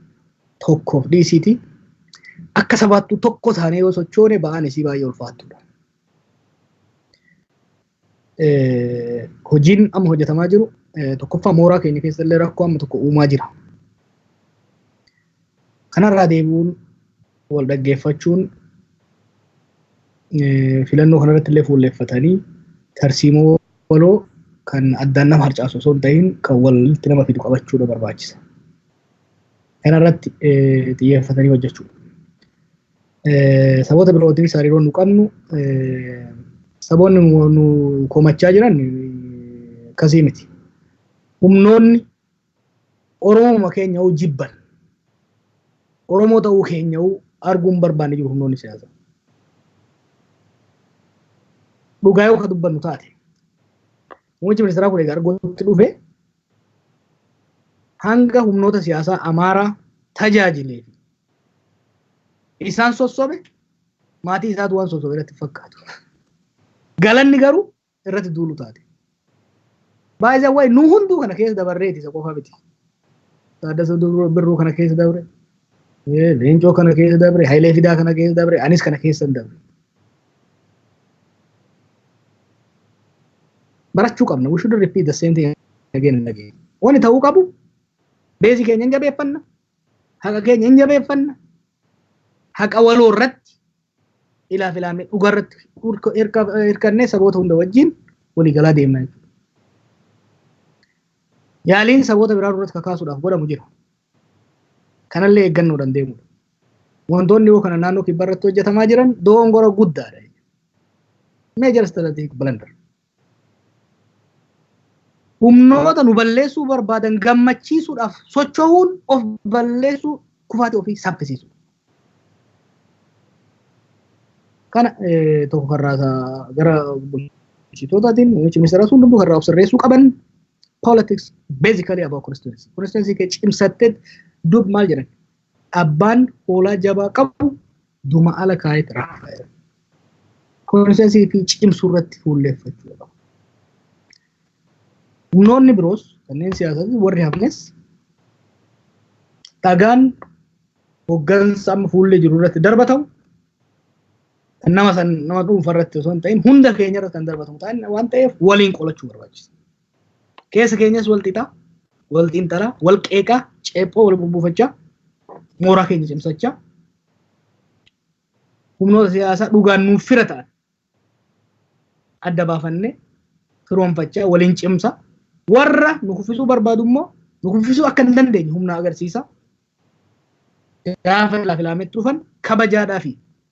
tokkoof dhiisiiti. Akka sabaattuu tokko taanee yoo sochoone ba'aan isii baay'ee ulfaattudha. Hojiin amma hojjetamaa jiru tokkoffaa mooraa keenya keessa illee rakkoo amma tokko uumaa jira. Kanarraa deebi'uun wal dhaggeeffachuun filannoo kanarratti illee fuulleeffatanii tarsiimoo waloo kan addaan nama harcaasu osoo hin ta'in kan walitti nama fidu qabachuudha barbaachisa. Kanarratti xiyyeeffatanii hojjechuu. Saboota birootiinis hariiroo nu qabnu saboonni nu komachaa jiran akkasii miti. Humnoonni Oromoo keenya hoo jibban Oromoo ta'uu keenya hoo arguun barbaanne jiru humnoonni siyaasaa. Dhugaa yoo ka dubbannu taate muummichi ministeeraa kun egaa argootti dhufe hanga humnoota siyaasaa Amaaraa tajaajilee fi isaan sossobe maatii isaatu waan sossobe irratti fakkaatu. Galanni garuu irratti duulu taate. Baay'ee wayi nu hunduu kana keessa dabarreeti isa qofa miti. Taaddasa Birruu kana keessa dabre, Leencoo kana keessa dabre, Hayilee Fidaa kana keessa dabre, anis kana keessa hin dabre. Barachuu qabna. We should repeat the same thing again and again. Wanni ta'uu qabu beezii keenya hin jabeeffanna, haqa keenya hin jabeeffanna, haqa waloo irratti ilaa filaamee dhugaa irratti hirkannee saboota hunda wajjin walii galaa deemna jechuudha. Yaaliin saboota biraa irratti kakaasuudhaaf godhamu jira. Kanallee eeggannoodhaan deemudha. Wantoonni yoo kana naannoo kibbaa irratti hojjetamaa jiran dogongora guddaadha. Major strategic blunder. Humnoota nu balleessuu barbaadan gammachiisuudhaaf socho'uun of balleessuu kufaatii ofii saffisiisu. Kana tokko karraa gara bulchitootaatiin muummichi ministeeraa sun hundumtuu karraa of sirreessuu qaban politics basically about constituency. Constituency kee cimsattee dub maal jedhan abbaan hoolaa jabaa qabu duma ala kaayet rafa jedhan. Constituency fi cimsuu irratti fuulleeffachuu qaba. Humnoonni biroos kanneen siyaasaa warri hafnes dhagaan hoggansa amma fuullee jiru irratti darbatamu kan nama san nama dhuunfaa irratti osoo hin ta'in hunda keenya irratti kan darbatamu ta'an waan ta'eef waliin qolachuu barbaachisa. Keessa keenyas wal xixaa, wal xiinxalaa, wal qeeqaa, ceephoo wal bubbuufachaa, mooraa keenya cimsachaa, humnoota siyaasaa dhugaan nuuf fira ta'an adda baafannee firoonfachaa waliin cimsa. Warra nu kuffisuu barbaadu immoo nu kuffisuu akka hin dandeenye humna agarsiisa. Gaafa filaametti dhufan kabajaadhaa fi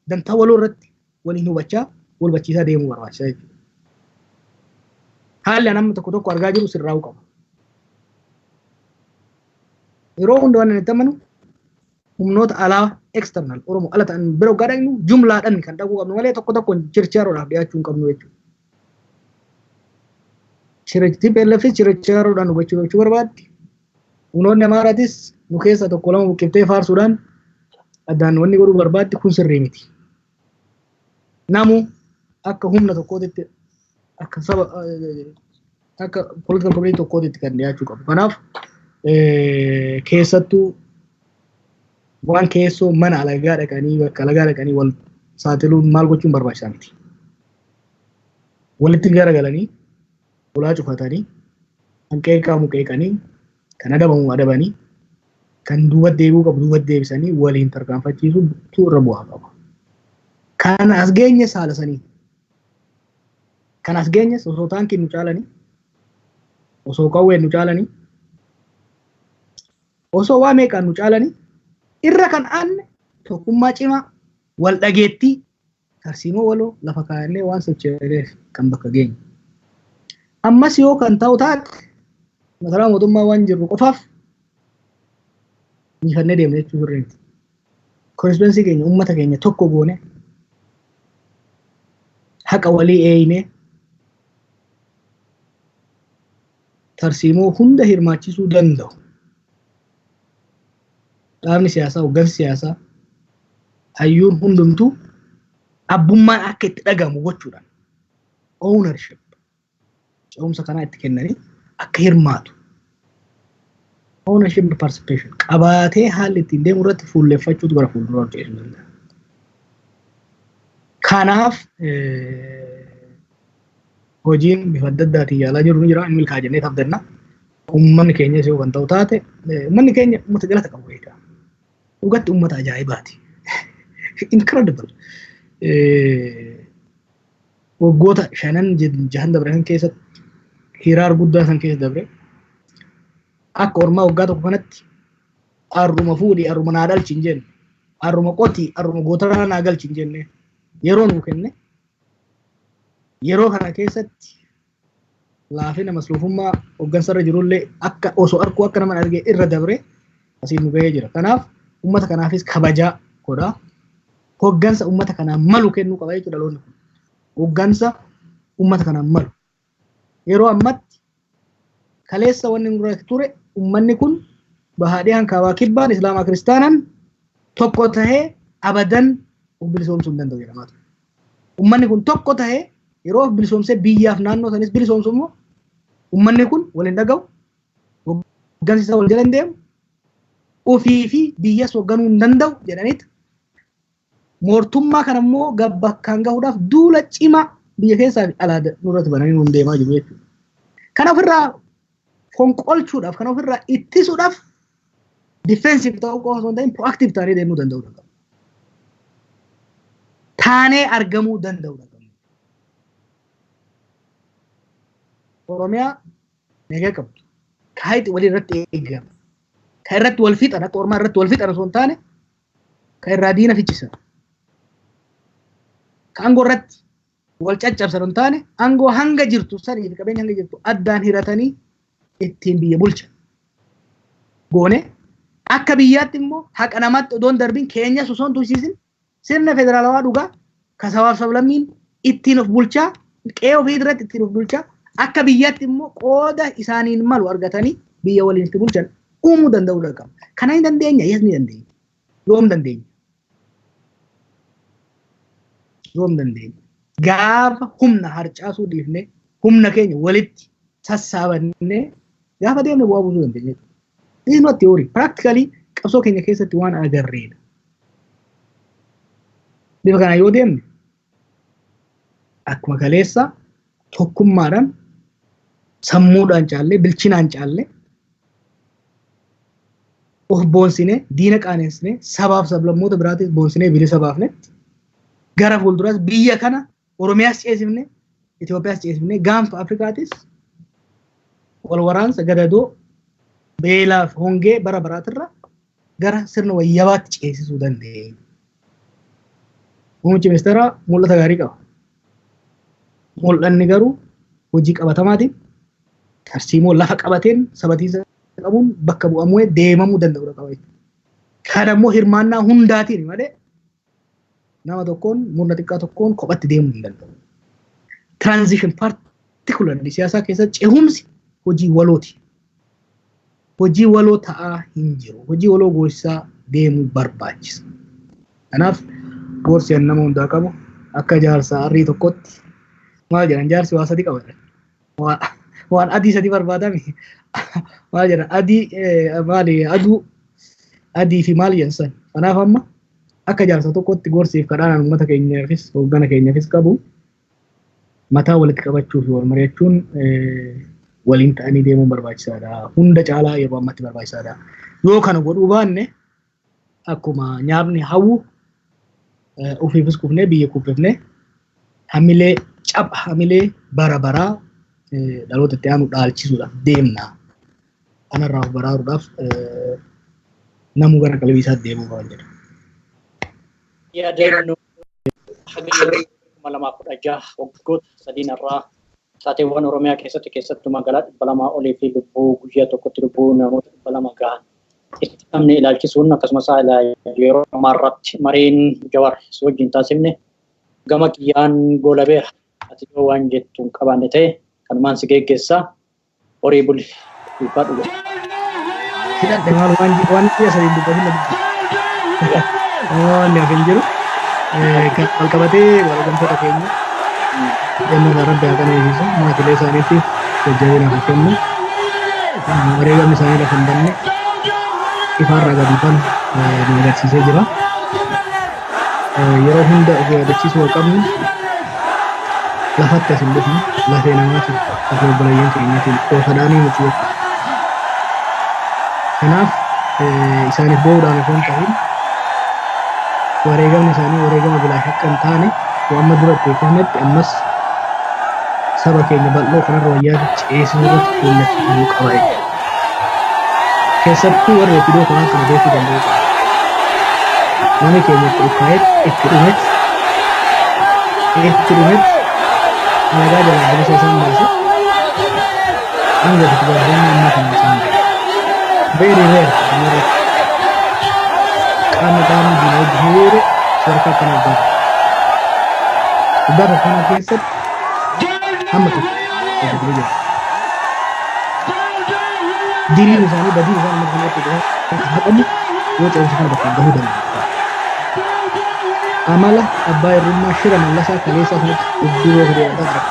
dantaa waloo irratti waliin hubachaa wal hubachiisaa deemuu barbaachisa jechuudha. Haalli ani amma tokko tokko argaa jiru sirraa'uu qaba. Yeroo hunda waan inni amanu humnoota alaa external Oromoo ala ta'an bira hoggaa dhaqnu jumlaadhaan kan dhaquu qabnu malee tokko tokkoon chirchaaroodhaaf dhiyaachuu hin qabnu jechuudha. TPLF chirchaaroodhaan hubachuu barbaaddi. Humnoonni Amaaraatis nu keessa tokko lama buqqiftee faarsuudhaan addaan wanni godhuu barbaaddi kun sirrii miti. Namu akka humna tokkootitti akka saba akka political community tokkootitti kan dhiyaachuu qabu. Kanaaf keessattuu waan keessoo mana alagaa dhaqanii bakka alagaa dhaqanii wal saaxiluun maal gochuun barbaachisaa miti. Walitti garagalanii ulaa cufatanii kan qeeqamu qeeqanii kan adabamu adabanii kan duuba deebi'uu qabu duuba deebisanii waliin tarkaanfachiisuutu irra bu'aa qaba. Kan as geenye saala sanii. Kan as geenyes osoo taankiin nu caalanii, osoo qawween nu caalanii, osoo waa meeqaan nu caalanii, irra kan aanne tokkummaa cimaa, wal dhageettii, tarsiimoo waloo lafa kaayannee waan socho'eef kan bakka geenye. Ammas yoo kan ta'u taate masaraa mootummaa waan jirru qofaaf Injifannee deemna jechuu sirrii miti. Constituency keenya, uummata keenya tokko goone, haqa walii eeyine, tarsiimoo hunda hirmaachisuu danda'u. Dhaabni siyaasaa, hoggansi siyaasaa, hayyuun hundumtuu abbummaan akka itti dhagamu gochuudhaan ownership ce'umsa kanaa itti kennanii akka hirmaatu. Ownership participation qabaatee haalli ittiin deemu irratti fuulleffachuutu gara fuulduraa hojjetuu danda'a. Kanaaf hojiin bifa adda addaatiin yaalaa jiru ni jira, inni milkaa'a jennee abdanna. Uummanni keenyas yoo kan ta'u taate, uummanni keenya uummata galata qabu beekaa. Dhugatti uummata ajaa'ibaati. Incredible. Waggoota shanan jahan dabran keessatti hiraar guddaa san keessa dabre, akka ormaa waggaa tokko kanatti arruma fuudhii arruma naa dhalchi hin jenne, arruma qotii arruma gootaraa naa galchi hin jenne. Yeroo nuu kenne, yeroo kana keessatti laafina masluufummaa hooggansarra jirullee akka osoo arkuu akka nama argee irra dabre asiin nu gahee jira. Kanaaf uummata kanaafis kabajaa godha. Hooggansa uummata kanaan malu kennuu qaba jechuudha dhaloonni kun. Hooggansa uummata kanaan malu. Yeroo ammatti kaleessa wanni nurra ture, uummanni kun bahaa dhihaan, kaabaa kibbaan, islaamaa kiristaanaan tokko tahee abadan of bilisoomsuu hin danda'u jedhamaa ture. Uummanni kun tokko tahee yeroo of bilisoomsee biyyaaf naannoo sanis bilisoomsu immoo uummanni kun wal hin dhaga'u, hooggansi isaa wal jala hin deemu, ofii fi biyyas hoogganuu hin danda'u jedhaniit moortummaa kana immoo bakkaan gahuudhaaf duula cimaa biyya keessaa fi alaa nurratti bananii nuun deemaa jiru jechuudha. Kana ofirraa fonqolchuudhaaf, kana ofirraa ittisuudhaaf defensive ta'uu qofa osoo hin ta'in proactive ta'anii deemuu danda'uu danda'u. Taanee argamuu danda'uu danda'u. Oromiyaa nagaa qabdu. Ka hayxi walii irratti eegama. Ka irratti wal fixan, akka ormaa irratti wal fixan osoo hin taane, ka irraa diina ficcisan. Ka aangoo irratti wal caccabsan hin taane, aangoo hanga jirtu sanii fi qabeenya hanga jirtu addaan hiratanii ittiin biyya bulchan. Goone akka biyyaatti immoo haqa namaatti odoon darbiin keenyas osoo hin tursiisin sirna federaalawaa dhugaa ka sabaaf sablammiin ittiin of bulchaa, qe'ee ofii irratti ittiin of bulchaa, akka biyyaatti immoo qooda isaaniin malu argatanii biyya waliin itti bulchan uumuu danda'uu qaba. Kana ni dandeenya? Yes, ni dandeenya. Yoom dandeenya? Yoom dandeenya? Gaafa humna harcaasuu dhiifnee humna keenya walitti sassaabannee gaafa deemne bu'aa buusuu dandeenya. This is not theory. Practically qabsoo keenya keessatti waan agarreedha. Bifa kana yoo deemne akkuma kaleessa tokkummaadhaan, sammuudhaan caallee, bilchinaan caallee, of boonsinee, diina qaanessinee, sabaaf sablammoota biraatis boonsinee bilisa baafnetti gara fuulduraas biyya kana Oromiyaas ceesifne, Itoophiyaas ceesifne, gaanfa Afrikaatis wal waraansa gadadoo beelaaf hongee bara baraatirra gara sirna wayyabaatti ceesisuu dandeenya. Muummichi ministeeraa mul'ata gaarii qaba. Mul'anni garuu hojii qabatamaatiin, tarsiimoo lafa qabateen, sabatiinsa qabuun bakka bu'amuu deemamuu danda'u qaba jechuudha. Kana immoo hirmaannaa hundaatiin malee nama tokkoon, murna xiqqaa tokkoon kophatti deemuu hin danda'u. Transition, particularly siyaasaa keessatti cehumsi hojii walooti. Hojii waloo ta'aa hin jiru. Hojii waloo goosisaa deemuu barbaachisa. Kanaaf gorsi nama hundaa qabu akka jaarsaa arrii tokkotti, maal jedhan, jaarsi waa sadi qaba. Waan adii sadi barbaadame, maal jedhan, adii maali, aduu adii fi maal jedhan san. Kanaaf amma akka jaarsa tokkotti gorsiif kadhaan uummata keenyaafis hooggana keenyaafis qabu, mataa walitti qabachuu fi wal mari'achuun waliin ta'anii deemuun barbaachisaadha. Hunda caalaa yeroo ammatti barbaachisaadha. Yoo kana godhuu baanne akkuma nyaapni hawwu ofiifis kufnee biyya kuffifnee hamilee capha, hamilee bara baraa dhaloota itti aanu dhaalchisuudhaaf deemna. Kanarraa of baraaruudhaaf namuu gara qalbii isaatti deemuu qaba jedha. Yaadannoo haga yeroo 2016 waggoota sadiin irraa taateewwan Oromiyaa keessatti, keessattuu magaalaa 200 olii fi lubbuu guyyaa tokkotti lubbuu namoota 200 gahan itti dhabne ilaalchisuun akkasumas yeroo ammaa irratti mariin Jawaar wajjin taasifne gama kiyyaan goolabeera. Ati yoo waan jettu hin qabaanne ta'e kanumaan si geggeessaa horii buli ulfaadhu godhe. Hidhadhe maal waan ji'a sadiin dubbatin na dubbisa. Waan hafe hin jiru. Kan wal qabatee wareegamtoota keenya jannata Rabbi haa qananiisu, maatiilee isaaniitiif jajjabina haa kennu. Wareegamni isaanii lafa hin banne ifaarraa gadi ifan nu agarsiisee jira. Yeroo hunda of yaadachiisuu qabnu lafatti as hin dhufne, lafee namaatiin, lafee obboleeyyan keenyatiin qoosadhaanii miti jechuudha. Kanaaf isaaniif boo'uudhaan osoo hin ta'in wareegamni isaanii wareegama bilaash akka hin taane waan dura itti fufnetti ammas saba keenya bal'oo kanarra wayyaa ceesisuu irratti fuulleffatamuu qaba jechuudha. Keessattuu warri Opidoo kanaan kana beekuu danda'u qaba. Namni keenya itti dhukkaa'etti, itti dhumetti, itti dhumetti alagaa jalaa bilisa isaan baase aangoo fi gaafatamummaa ammaa kana isaan gahe. Very rare addunyaa irratti. Qaamni diina wajjin hiriire sadarkaa akkanaa waggaa tokko. Waggaa tokko kana keessatti hamma tokko hojjetanii jira. Diliin isaanii, badiin isaan uummata kana irratti hojjetan kan haqamu yoo ce'umsa kana bakkaan gahuu danda'u. Amala abbaa irrummaa shira Mallasaa kaleessaa sanatti dudduuba deebi'aa jira.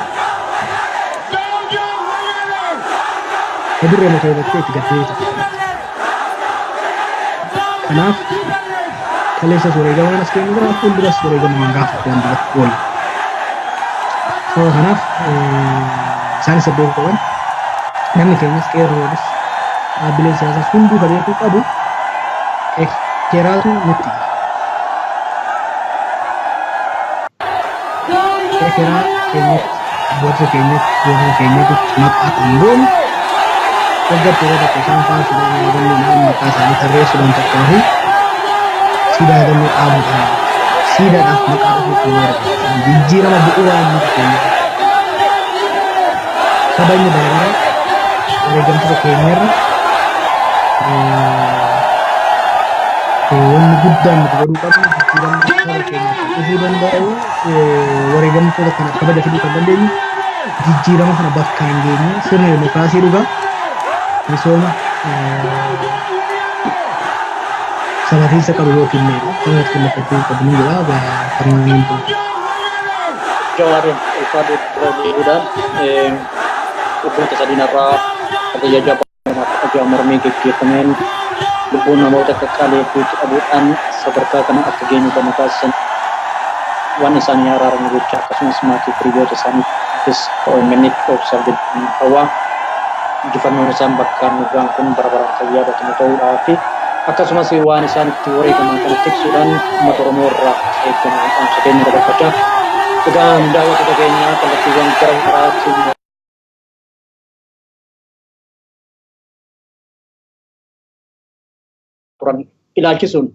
Dirree muka irratti itti gad deebitu. Kanaaf kaleessas wareegamaan as keenya jira, fuulduras wareegamaan gaafatu waan duratti oola. Sababa kanaaf isaanis beekuu qaban, namni keenyas, qeerroonis, dhaabbileen siyaasaas hunduu ka beekuu qabu ekeraatu nutti iyya. Ekeraa keenyatti, abbootii keenyatti, gootota keenyatti maqaa kan goonu waggaatti yeroo tokko isaan faarsuudhaan, yaadannoodhaan, maqaa isaanii tarreessuudhaan, takkaahu siidaa yaadannoo dhaabuudhaan, siidaadhaaf maqaa dhufuu kan barbaachisan jijjiirama bu'uuraa uummata keenya kabajni bara bara wareegamtoota keenyarra wanni guddaan nuti godhuu qabnu, jijjiiramni saba keenya kan dhufuu danda'u, wareegamtoota kana kabaja fiduu kan dandeenyu jijjiirama kana bakkaan geenye sirna dimokiraasii dhugaa, misooma sabatiinsa qabu yoo finneedha. Kana irratti xiyyeeffachuu qabnu jedha kanumaan hin ta'u. Jawaar, ulfaadhu. Dura deebiidhaan waggoota sadiin irraa hagayya 6 mormii geggeeffameen lubbuun namoota qaqqaalii hedduutti dhabuudhaan sadarkaa kana akka geenyu kan taasisan waan isaanii araaramu jecha, akkasumas maatii hiriyoota isaaniitis OMN itti obsaaf jechuun hawaa injifannoon isaan bakkaan nu ga'an kun bara baraan kan yaadatamu ta'uudhaa fi akkasumas waan isaan itti wareegaman kana tiksuudhaan uummata Oromoo irraa eegamu dhaamsa keenya dabarfachaa. Egaa daawwattoota keenya, kallattiiwwan gara garaatiin turan ilaalchisuun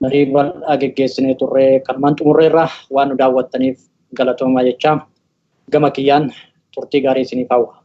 marii bal'aa geggeessinee turre kanumaan xumurreerra. Waan nu daawwattaniif galatoomaa jechaa gama kiyyaan turtii gaarii isiniif hawwa.